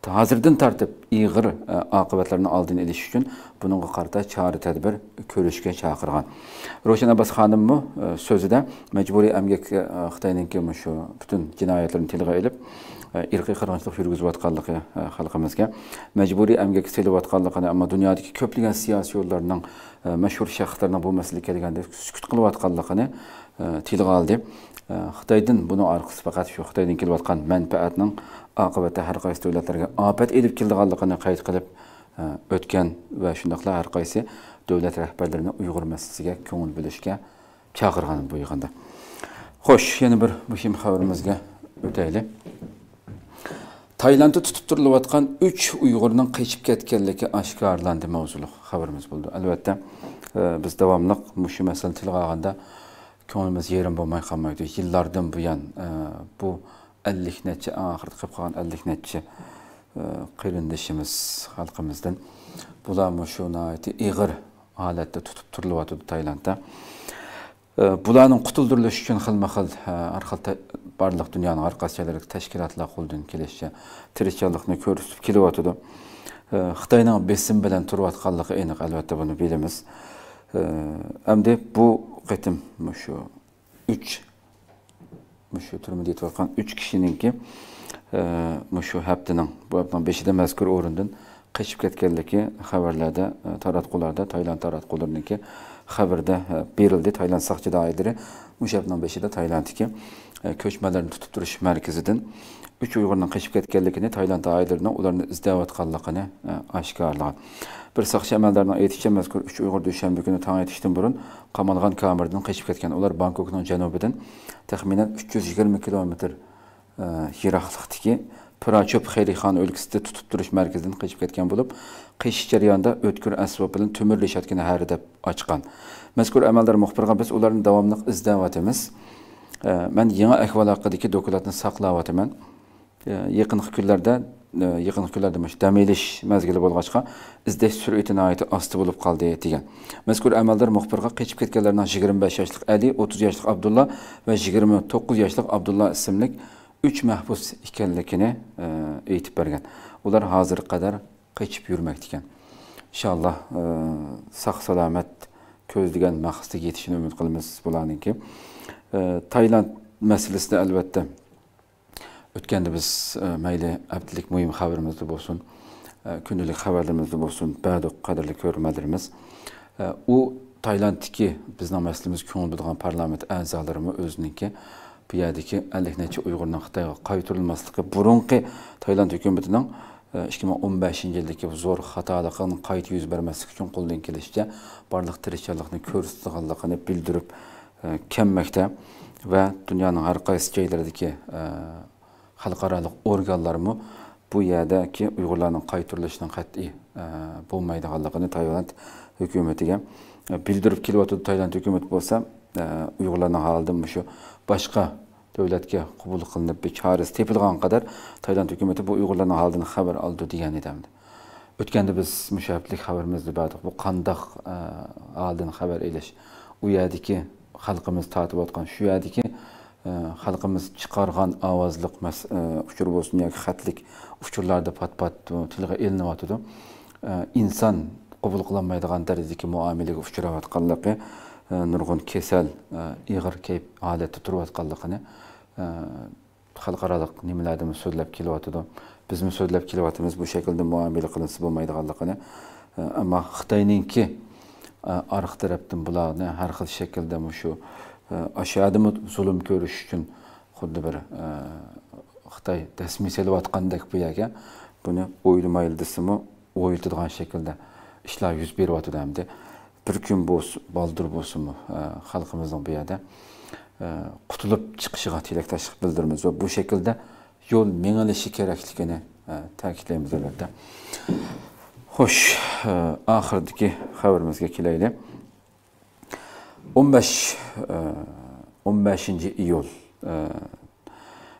ھازىردىن تارتىپ ئېغىر، ئە، ئاقىۋەتلەرنىڭ ئالدىنى ئېلىش ئۈچۈن بۇنىڭغا قارىتا چارە-تەدبىر كۆرۈشكە چاقىرغان. روشەن ئابباس خانىممۇ، ئە، سۆزىدە مەجبۇرىي ئەمگەك، ئە، خىتاينىڭكى مۇشۇ پۈتۈن جىنايەتلىرىنى تىلغا ئېلىپ، ئە، ئىرقىي قىرغىنچىلىق يۈرگۈزۈۋاتقانلىقى، ئە، خەلقىمىزگە مەجبۇرىي ئەمگەككە سېلىۋاتقانلىقىنى، ئەمما دۇنيادىكى كۆپلىگەن سىياسىيونلارنىڭ، ئە، مەشھۇر شەخسلەرنىڭ بۇ مەسىلىگە كەلگەندە سۈكۈت قىلىۋاتقانلىقىنى، ئە، تىلغا ئالدى. ئە، خىتايدىن بۇنىڭ ئارقىسى پەقەت شۇ خىتايدىن كېلىۋاتقان مەنپەئەتنىڭ ئاقىۋەتتە ھەر قايسى دۆلەتلەرگە ئاپەت ئېلىپ كېلىدىغانلىقىنى قەيت قىلىپ، ئە، ئۆتكەن ۋە شۇنداقلا ھەر قايسى دۆلەت رەھبەرلىرىنى ئۇيغۇر مەسىلىسىگە كۆڭۈل بۆلۈشكە چاقىرغان بۇ يىغىندا. خوش، يەنە بىر مۇھىم خەۋىرىمىزگە ئۆتەيلى. تايلاندتا تۇتۇپ تۇرۇلۇۋاتقان ئۈچ ئۇيغۇرنىڭ قېچىپ كەتكەنلىكى ئاشكارىلاندى ماۋزۇلۇق خەۋىرىمىز بولىدۇ. ئەلۋەتتە، ئە، بىز داۋاملىق مۇشۇ مەسىلىنى تىلغا ئالغاندا كۆڭلىمىز يېرىم بولماي قالمايدۇ. يىللاردىن بۇيان، ئە، بۇ ئەللىك نەچچە، ئاخىرىدا قېلىپ قالغان ئەللىك نەچچە، ئە، قېرىندىشىمىز، خەلقىمىزدىن بۇلار مۇشۇ ناھايىتى ئېغىر ھالەتتە تۇتۇپ تۇرۇلۇۋاتىدۇ تايلاندتا. ئە، بۇلارنىڭ قۇتۇلدۇرۇلۇشى ئۈچۈن خىلمۇ خىل، ئە، ھەر خىل تە-، بارلىق دۇنيانىڭ ھەر قايسى جايلىرىدىكى تەشكىلاتلار قولىدىن كېلىشىچە تىرىشچانلىقنى كۆرسىتىپ كېلىۋاتىدۇ. ئە، خىتاينىڭ بېسىم بىلەن تۇرۇۋاتقانلىقى ئېنىق، ئەلۋەتتە، بۇنى بىلىمىز. ئە، ئەمدى بۇ قېتىم مۇشۇ ئۈچ، مۇشۇ تۈرمىدە يېتىۋاتقان ئۈچ كىشىنىڭكى، ئە، مۇشۇ ھەپتىنىڭ، بۇ ھەپتىنىڭ بېشىدا مەزكۇر ئورۇندىن قېچىپ كەتكەنلىكى خەۋەرلەردە، ئە، تاراتقۇلاردا، تايلاند تاراتقۇلىرىنىڭكى خەۋىرىدە، ئە، بېرىلدى. تايلاند ساقچى دائىرىلىرى مۇشۇ ھەپتىنىڭ بېشىدا تايلاندتىكى، ئە، كۆچمەنلەرنى تۇتۇپ تۇرۇش مەركىزىدىن ئۈچ ئۇيغۇرنىڭ قېچىپ كەتكەنلىكىنى، تايلاند دائىرىلىرىنىڭ ئۇلارنى ئىزدەۋاتقانلىقىنى، ئە، ئاشكارىلىغان. بىر ساقچى ئەمەلدارنىڭ ئېيتىشىچە، مەزكۇر ئۈچ ئۇيغۇر دۈشەنبە كۈنى تاڭ ئېتىشتىن بۇرۇن قامالغان كامېردىن قېچىپ كەتكەن. ئۇلار بانكوكنىڭ جەنۇبىدىن تەخمىنەن ئۈچ يۈز يىگىرمە كىلومېتىر، ئە، يىراقلىقتىكى پىراچوپ خېرىخان ئۆلكىسىدە تۇتۇپ تۇرۇش مەركىزىدىن قېچىپ كەتكەن بولۇپ، قېچىش جەريانىدا ئۆتكۈر ئەسۋاب بىلەن تۆمۈر رېشاتكىنى ھەرىدەپ ئاچقان. مەزكۇر ئەمەلدار مۇخبىرغا، بىز ئۇلارنى داۋاملىق ئىزدەۋاتىمىز. ئە، مەن يېڭى ئەھۋال ھەققىدىكى دوكلاتنى ساقلاۋاتىمەن. ئە، يېقىنقى كۈنلەردە، ئە، يېقىنقى كۈنلەردە مۇشۇ دەم ئېلىش مەزگىلى بولغاچقا، ئىزدەش سۈرئىتى ناھايىتى ئاستا بولۇپ قالدى، دېگەن. مەزكۇر ئەمەلدار مۇخبىرغا قېچىپ كەتكەنلەرنىڭ يىگىرمە بەش ياشلىق ئەلى، ئوتتۇز ياشلىق ئابدۇللا ۋە يىگىرمە توققۇز ياشلىق ئابدۇللا ئىسىملىك ئۈچ مەھبۇس ئىكەنلىكىنى، ئە، ئېيتىپ بەرگەن. ئۇلار ھازىرغا قەدەر قېچىپ يۈرمەكتە ئىكەن. ئىنشاللا، ئە، ساق-سالامەت كۆزلىگەن مەقسىتىگە يېتىشىنى ئۈمىد قىلىمىز بۇلارنىڭكى. ئە، تايلاند مەسىلىسىدە، ئەلۋەتتە، ئۆتكەندە بىز، ئە، مەيلى ھەپتىلىك مۇھىم خەۋىرىمىزدە بولسۇن، ئە، كۈندىلىك خەۋەرلىرىمىزدە بولسۇن، بەردۇق، قەدىرلىك كۆرۈرمەنلىرىمىز. ئە، ئۇ تايلاندتىكى بىزنىڭ مەسىلىمىزگە كۆڭۈل بۆلىدىغان پارلامېنت ئەزالىرىمۇ ئۆزىنىڭكى بۇ يەردىكى ئەللىك نەچچە ئۇيغۇرنىڭ خىتايغا قايتۇرۇلماسلىقى، بۇرۇنقى تايلاند ھۆكۈمىتىنىڭ، ئە، ئىككى مىڭ ئون بەشىنچى يىلدىكى بۇ زور خاتالىقىنىڭ قايتا يۈز بەرمەسلىكى ئۈچۈن قولىدىن كېلىشىچە بارلىق تىرىشچانلىقنى كۆرسىتىدىغانلىقىنى بىلدۈرۈپ، ئە، كەلمەكتە ۋە دۇنيانىڭ ھەر قايسى جايلىرىدىكى، ئە، خەلقئارالىق ئورگانلارمۇ بۇ يەردىكى ئۇيغۇرلارنىڭ قايتۇرۇلۇشىنىڭ قەتئىي، ئە، بولمايدىغانلىقىنى تايلاند ھۆكۈمىتىگە، ئە، بىلدۈرۈپ كېلىۋاتىدۇ. تايلاند ھۆكۈمىتى بولسا، ئە، ئۇيغۇرلارنىڭ ھالىدىن مۇشۇ باشقا دۆلەتكە قوبۇل قىلىنىپ، بىر چارىسى تېپىلغان قەدەر تايلاند ھۆكۈمىتى بۇ ئۇيغۇرلارنىڭ ھالىدىن خەۋەر ئالىدۇ دېگەن ئىدى ئەمدى. ئۆتكەندە بىز مۇشۇ ھەپتىلىك خەۋىرىمىزدە بەردۇق. بۇ قانداق، ئە، ھالدىن خەۋەر ئېلىش؟ ئۇ يەردىكى خەلقىمىز تارتىۋاتقان، شۇ يەردىكى، ئە، خەلقىمىز چىقارغان ئاۋازلىق مەس-، ئە، ئۇچۇر بولسۇن ياكى خەتلىك ئۇچۇرلاردا پات-پات تىلغا ئېلىنىۋاتىدۇ. ئە، ئىنسان قوبۇل قىلالمايدىغان دەرىجىدىكى مۇئامىلىگە ئۇچراۋاتقانلىقى، ئە، نۇرغۇن كېسەل، ئە، ئېغىر كەيپ ھالەتتە تۇرۇۋاتقانلىقىنى، ئە، خەلقئارالىق نېمىلەردىمۇ سۆزلەپ كېلىۋاتىدۇ. بىزمۇ سۆزلەپ كېلىۋاتىمىز، بۇ شەكىلدە مۇئامىلە قىلىنسا بولمايدىغانلىقىنى. ئەمما خىتاينىڭكى، ئارقا تەرەپتىن بۇلارنى ھەر خىل شەكىلدە مۇشۇ، ئاشۇ يەردىمۇ زۇلۇم كۆرۈش ئۈچۈن خۇددى بىر، خىتاي دەسمە سېلىۋاتقاندەك بۇ يەرگە، بۇنى ئويلىمايلى دېسىمۇ، ئويلىتىدىغان شەكىلدە ئىشلار يۈز بېرىۋاتىدۇ ئەمدى. بىر كۈن بولسا، بالدۇر بولسىمۇ، ئە، خەلقىمىزنىڭ بۇ يەردە، ئە، قۇتۇلۇپ چىقىشىغا تىلەكداشلىق بىلدۈرىمىز ۋە بۇ شەكىلدە يول مېڭىلىشى كېرەكلىكىنى، ئە، تەكىتلەيمىز، ئەلۋەتتە. خوش، ئە، ئاخىرىدىكى خەۋىرىمىزگە كېلەيلى. ئون بەش، ئە، ئون بەشىنچى ئىيۇل، ئە،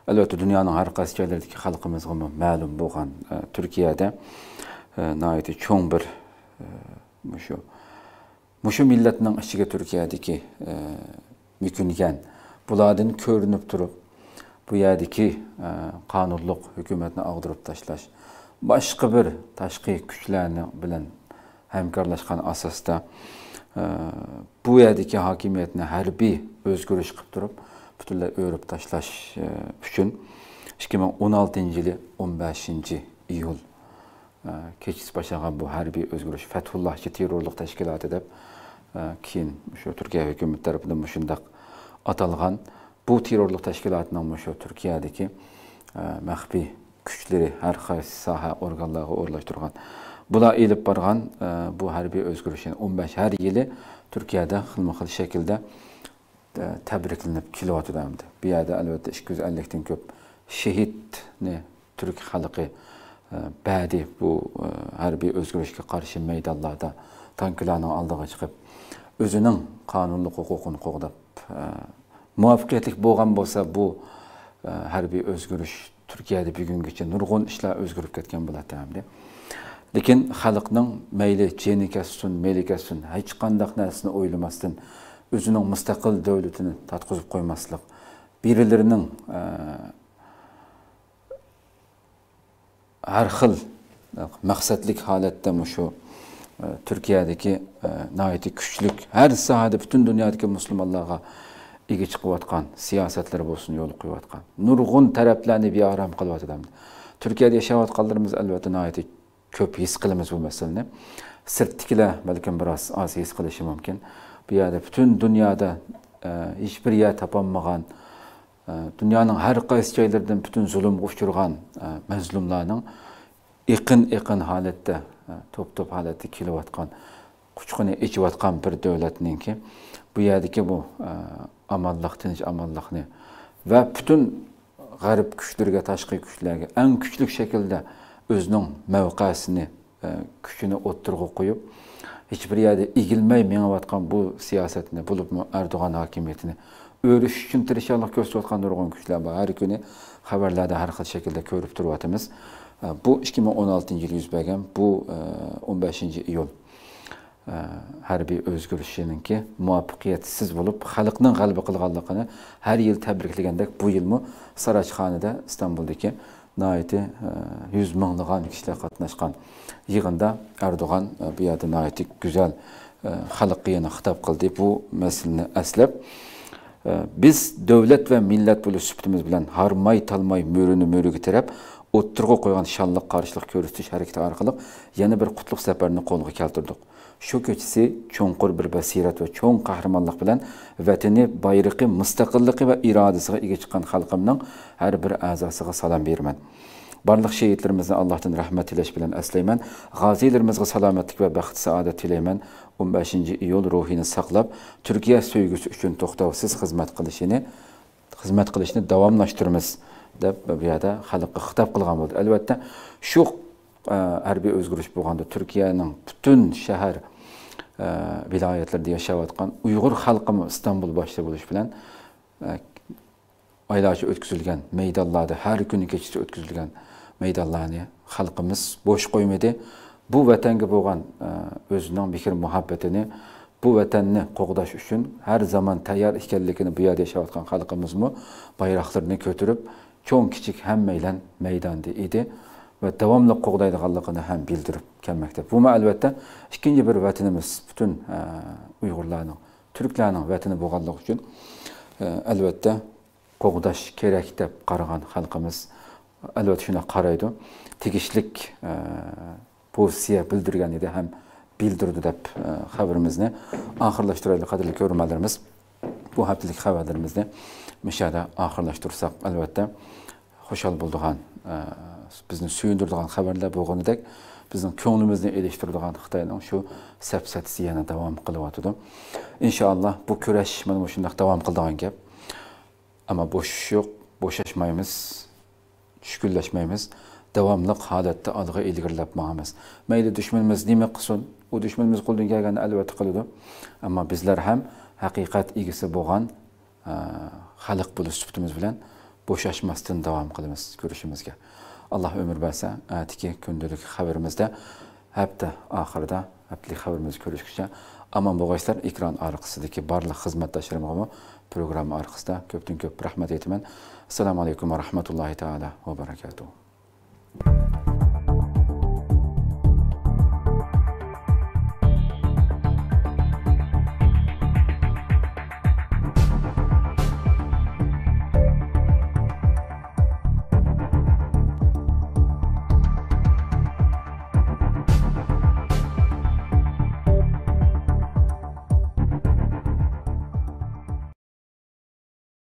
ئەلۋەتتە، دۇنيانىڭ ھەر قايسى جايلىرىدىكى خەلقىمىزغىمۇ مەلۇم بولغان، ئە، تۈركىيەدە، ئە، ناھايىتى چوڭ بىر، ئە، مۇشۇ، مۇشۇ مىللەتنىڭ ئىچىگە تۈركىيەدىكى، ئە، مۆكۈنگەن، بۇلاردىن كۆرۈنۈپ تۇرۇپ، بۇ يەردىكى، ئە، قانۇنلۇق ھۆكۈمەتنى ئاغدۇرۇپ تاشلاش، باشقا بىر تاشقى كۈچلەرنىڭ بىلەن ھەمكارلاشقان ئاساستا، ئە، بۇ يەردىكى ھاكىمىيەتنى ھەربىي ئۆزگىرىش قىلىپ تۇرۇپ، پۈتۈنلەي ئۆرۈپ تاشلاش، ئە، ئۈچۈن ئىككى مىڭ ئون ئالتىنچى يىلى ئون بەشىنچى ئىيۇل، ئە، كېچىسى باشلانغان بۇ ھەربىي ئۆزگىرىش، فەتھۇللاھچى تېررورلۇق تەشكىلاتى دەپ، ئە، كېيىن شۇ تۈركىيە ھۆكۈمىتى تەرىپىدىن مۇشۇنداق ئاتالغان. بۇ تېررورلۇق تەشكىلاتىنىڭ مۇشۇ تۈركىيەدىكى، ئە، مەخپىي كۈچلىرى ھەر قايسى ساھە ئورگانلارغا ئورۇنلاشتۇرغان. بۇلار ئېلىپ بارغان، ئە، بۇ ھەربىي ئۆزگىرىشنى ئون بەش ھەر يىلى تۈركىيەدە خىلمۇ خىل شەكىلدە، ئە، تەبرىكلىنىپ كېلىۋاتىدۇ ئەمدى. بۇ يەردە ئەلۋەتتە ئىككى يۈز ئەللىكتىن كۆپ شېھىتنى تۈرك خەلقى، ئە، بەردى. بۇ، ئە، ھەربىي ئۆزگىرىشكە قارشى مەيدانلاردا تانكىلارنىڭ ئالدىغا چىقىپ، ئۆزىنىڭ قانۇنلۇق ھوقۇقىنى قوغداپ، ئە، مۇۋەپپەقىيەتلىك بولغان بولسا، بۇ، ئە، ھەربىي ئۆزگىرىش تۈركىيەدە بۈگۈنگىچە نۇرغۇن ئىشلار ئۆزگىرىپ كەتكەن بولاتتى ئەمدى. لېكىن خەلقنىڭ مەيلى جېنى كەتسۇن، مېلى كەتسۇن، ھېچقانداق نەرسىنى ئويلىماستىن، ئۆزىنىڭ مۇستەقىل دۆلىتىنى تارتقۇزۇپ قويماسلىق، بىرىلىرىنىڭ، ئە، ھەر خىل مەقسەتلىك ھالەتتە مۇشۇ، ئە، تۈركىيەدىكى، ئە، ناھايىتى كۈچلۈك، ھەر ساھەدە پۈتۈن دۇنيادىكى مۇسۇلمانلارغا ئىگە چىقىۋاتقان سىياسەتلەر بولسۇن، يولغا قويۇۋاتقان نۇرغۇن تەرەپلەرنى بىئارام قىلىۋاتىدۇ. تۈركىيەدە ياشاۋاتقانلىرىمىز ئەلۋەتتە ناھايىتى كۆپ ھېس قىلىمىز بۇ مەسىلىنى. سىرتتىكىلەر بەلكىم بىراز ئاز ھېس قىلىشى مۇمكىن. بۇ يەردە پۈتۈن دۇنيادا، ئە، ھېچبىر يەر تاپالمىغان، ئە، دۇنيانىڭ ھەر قايسى جايلىرىدىن پۈتۈن زۇلۇمغا ئۇچرىغان، ئە، مەزلۇملارنىڭ ئېقىن-ئېقىن ھالەتتە، ئە، توپ-توپ ھالەتتە كېلىۋاتقان، قۇچىقىنى ئېچىۋاتقان بىر دۆلەتنىڭكى بۇ يەردىكى بۇ، ئە، ئامانلىق، تىنچ-ئامانلىقنى ۋە پۈتۈن غەرب كۈچلىرىگە، تاشقى كۈچلەرگە ئەڭ كۈچلۈك شەكىلدە ئۆزىنىڭ مەۋقەسىنى، ئە، كۈچىنى ئوتتۇرىغا قويۇپ، ھېچبىر يەردە ئېگىلمەي مېڭىۋاتقان بۇ سىياسەتنى، بولۇپمۇ ئەردوغان ھاكىمىيىتىنى ئۆرۈش ئۈچۈن تىرىشچانلىق كۆرسىتىۋاتقان نۇرغۇن كۈچلەر بار. ھەر كۈنى خەۋەرلەردە ھەر خىل شەكىلدە كۆرۈپ تۇرۇۋاتىمىز. ئە، بۇ ئىككى مىڭ ئون ئالتىنچى يىل يۈز بەرگەن بۇ، ئە، ئون بەشىنچى ئىيۇل، ئە، ھەربىي ئۆزگىرىشىنىڭكى مۇۋەپپەقىيەتسىز بولۇپ، خەلقنىڭ غەلىبە قىلغانلىقىنى ھەر يىل تەبرىكلىگەندەك، بۇ يىلمۇ ساراچخانىدە، ئىستانبۇلدىكى ناھايىتى، ئە، يۈز مىڭلىغان كىشىلەر قاتناشقان يىغىندا ئەردوغان، ئە، بۇ يەردە ناھايىتى گۈزەل، ئە، خەلققە يەنە خىتاب قىلدى. بۇ مەسىلىنى ئەسلەپ، ئە، بىز دۆلەت ۋە مىللەت بولۇش سۈپىتىمىز بىلەن ھارماي-تالماي، مۈرىنى مۈرىگە تىرەپ، ئوتتۇرىغا قويغان شانلىق قارشىلىق كۆرسىتىش ھەرىكىتى ئارقىلىق يەنە بىر قۇتلۇق سەپەرنى قولغا كەلتۈردۇق. شۇ كېچىسى چوڭقۇر بىر بەسىرەت ۋە چوڭ قەھرىمانلىق بىلەن ۋەتىنى، بايرىقى، مۇستەقىللىقى ۋە ئىرادىسىغا ئىگە چىققان خەلقىمنىڭ ھەر بىر ئەزاسىغا سالام بېرىمەن. بارلىق شېھىتلىرىمىزنى ئاللاھتىن رەھمەت تىلەش بىلەن ئەسلەيمەن. غازىيلىرىمىزغا سالامەتلىك ۋە بەخت-سائادەت تىلەيمەن. ئون بەشىنچى ئىيۇل روھىنى ساقلاپ، تۈركىيە سۆيگۈسى ئۈچۈن توختاۋسىز خىزمەت قىلىشىنى، خىزمەت قىلىشنى داۋاملاشتۇرىمىز، دەپ بۇ يەردە خەلققە خىتاب قىلغان بولدى. ئەلۋەتتە، شۇ، ئە، ھەربىي ئۆزگىرىش بولغاندا تۈركىيەنىڭ پۈتۈن شەھەر، ئە، ۋىلايەتلىرىدە ياشاۋاتقان ئۇيغۇر خەلقىمۇ ئىستانبۇل باشتا بولۇش بىلەن، ئە، ئايلارچە ئۆتكۈزۈلگەن مەيدانلاردا، ھەر كۈنى كېچىسى ئۆتكۈزۈلگەن مەيدانلارنى خەلقىمىز بوش قويمىدى. بۇ ۋەتەنگە بولغان، ئە، ئۆزىنىڭ مېھىر-مۇھەببىتىنى، بۇ ۋەتەننى قوغداش ئۈچۈن ھەر زامان تەييار ئىكەنلىكىنى بۇ يەردە ياشاۋاتقان خەلقىمىزمۇ بايراقلىرىنى كۆتۈرۈپ، چوڭ-كىچىك ھەممەيلەن مەيداندا ئىدى ۋە داۋاملىق قوغدايدىغانلىقىنى ھەم بىلدۈرۈپ كەلمەكتە. بۇمۇ، ئەلۋەتتە، ئىككىنچى بىر ۋەتىنىمىز، پۈتۈن، ئە، ئۇيغۇرلارنىڭ، تۈركلەرنىڭ ۋەتىنى بولغانلىقى ئۈچۈن، ئە، ئەلۋەتتە، قوغداش كېرەك دەپ قارىغان خەلقىمىز، ئەلۋەتتە، شۇنداق قارايدۇ. تېگىشلىك، ئە، پوزىتسىيە بىلدۈرگەن ئىدى ھەم بىلدۈردى دەپ، ئە، خەۋىرىمىزنى ئاخىرلاشتۇرايلى، قەدىرلىك كۆرۈرمەنلىرىمىز. بۇ ھەپتىلىك خەۋەرلىرىمىزنى مۇشۇ يەردە ئاخىرلاشتۇرساق، ئەلۋەتتە، خۇشال بولىدىغان، ئە، بىزنى سۆيۈندۈرىدىغان خەۋەرلەر بولغىنىدەك، بىزنىڭ كۆڭلىمىزنى ئېلىشتۇرىدىغان خىتاينىڭ شۇ سەپسەتىسى يەنە داۋام قىلىۋاتىدۇ. ئىنشائاللا، بۇ كۈرەش مانا مۇشۇنداق داۋام قىلىدىغان گەپ. ئەمما بوشىشىش يوق، بوشاشمايمىز، چۈشكۈنلەشمەيمىز، داۋاملىق ھالەتتە ئالغا ئىلگىرىلەپ ماڭىمىز. مەيلى دۈشمىنىمىز نېمە قىلسۇن، ئۇ دۈشمىنىمىز قولىدىن كەلگەننى ئەلۋەتتە قىلىدۇ. ئەمما بىزلەر ھەم ھەقىقەت ئىگىسى بولغان، خەلق بولۇش سۈپىتىمىز بىلەن بوشاشماستىن داۋام قىلىمىز كۆرۈشىمىزگە. ئاللا ئۆمۈر بەرسە، ئەتىكى كۈندىلىك خەۋىرىمىزدە ھەپتە ئاخىرىدا، ھەپتىلىك خەۋىرىمىزدە كۆرۈشكىچە ئامان بولغايسىلەر. ئېكران ئارقىسىدىكى بارلىق خىزمەتداشلىرىمغىمۇ پروگرامما ئارقىسىدا كۆپتىن كۆپ رەھمەت ئېيتىمەن. ئەسسالامۇ ئەلەيكۇم ۋە رەھمەتۇللاھى تائالا ۋە بەرەكاتۇھۇ.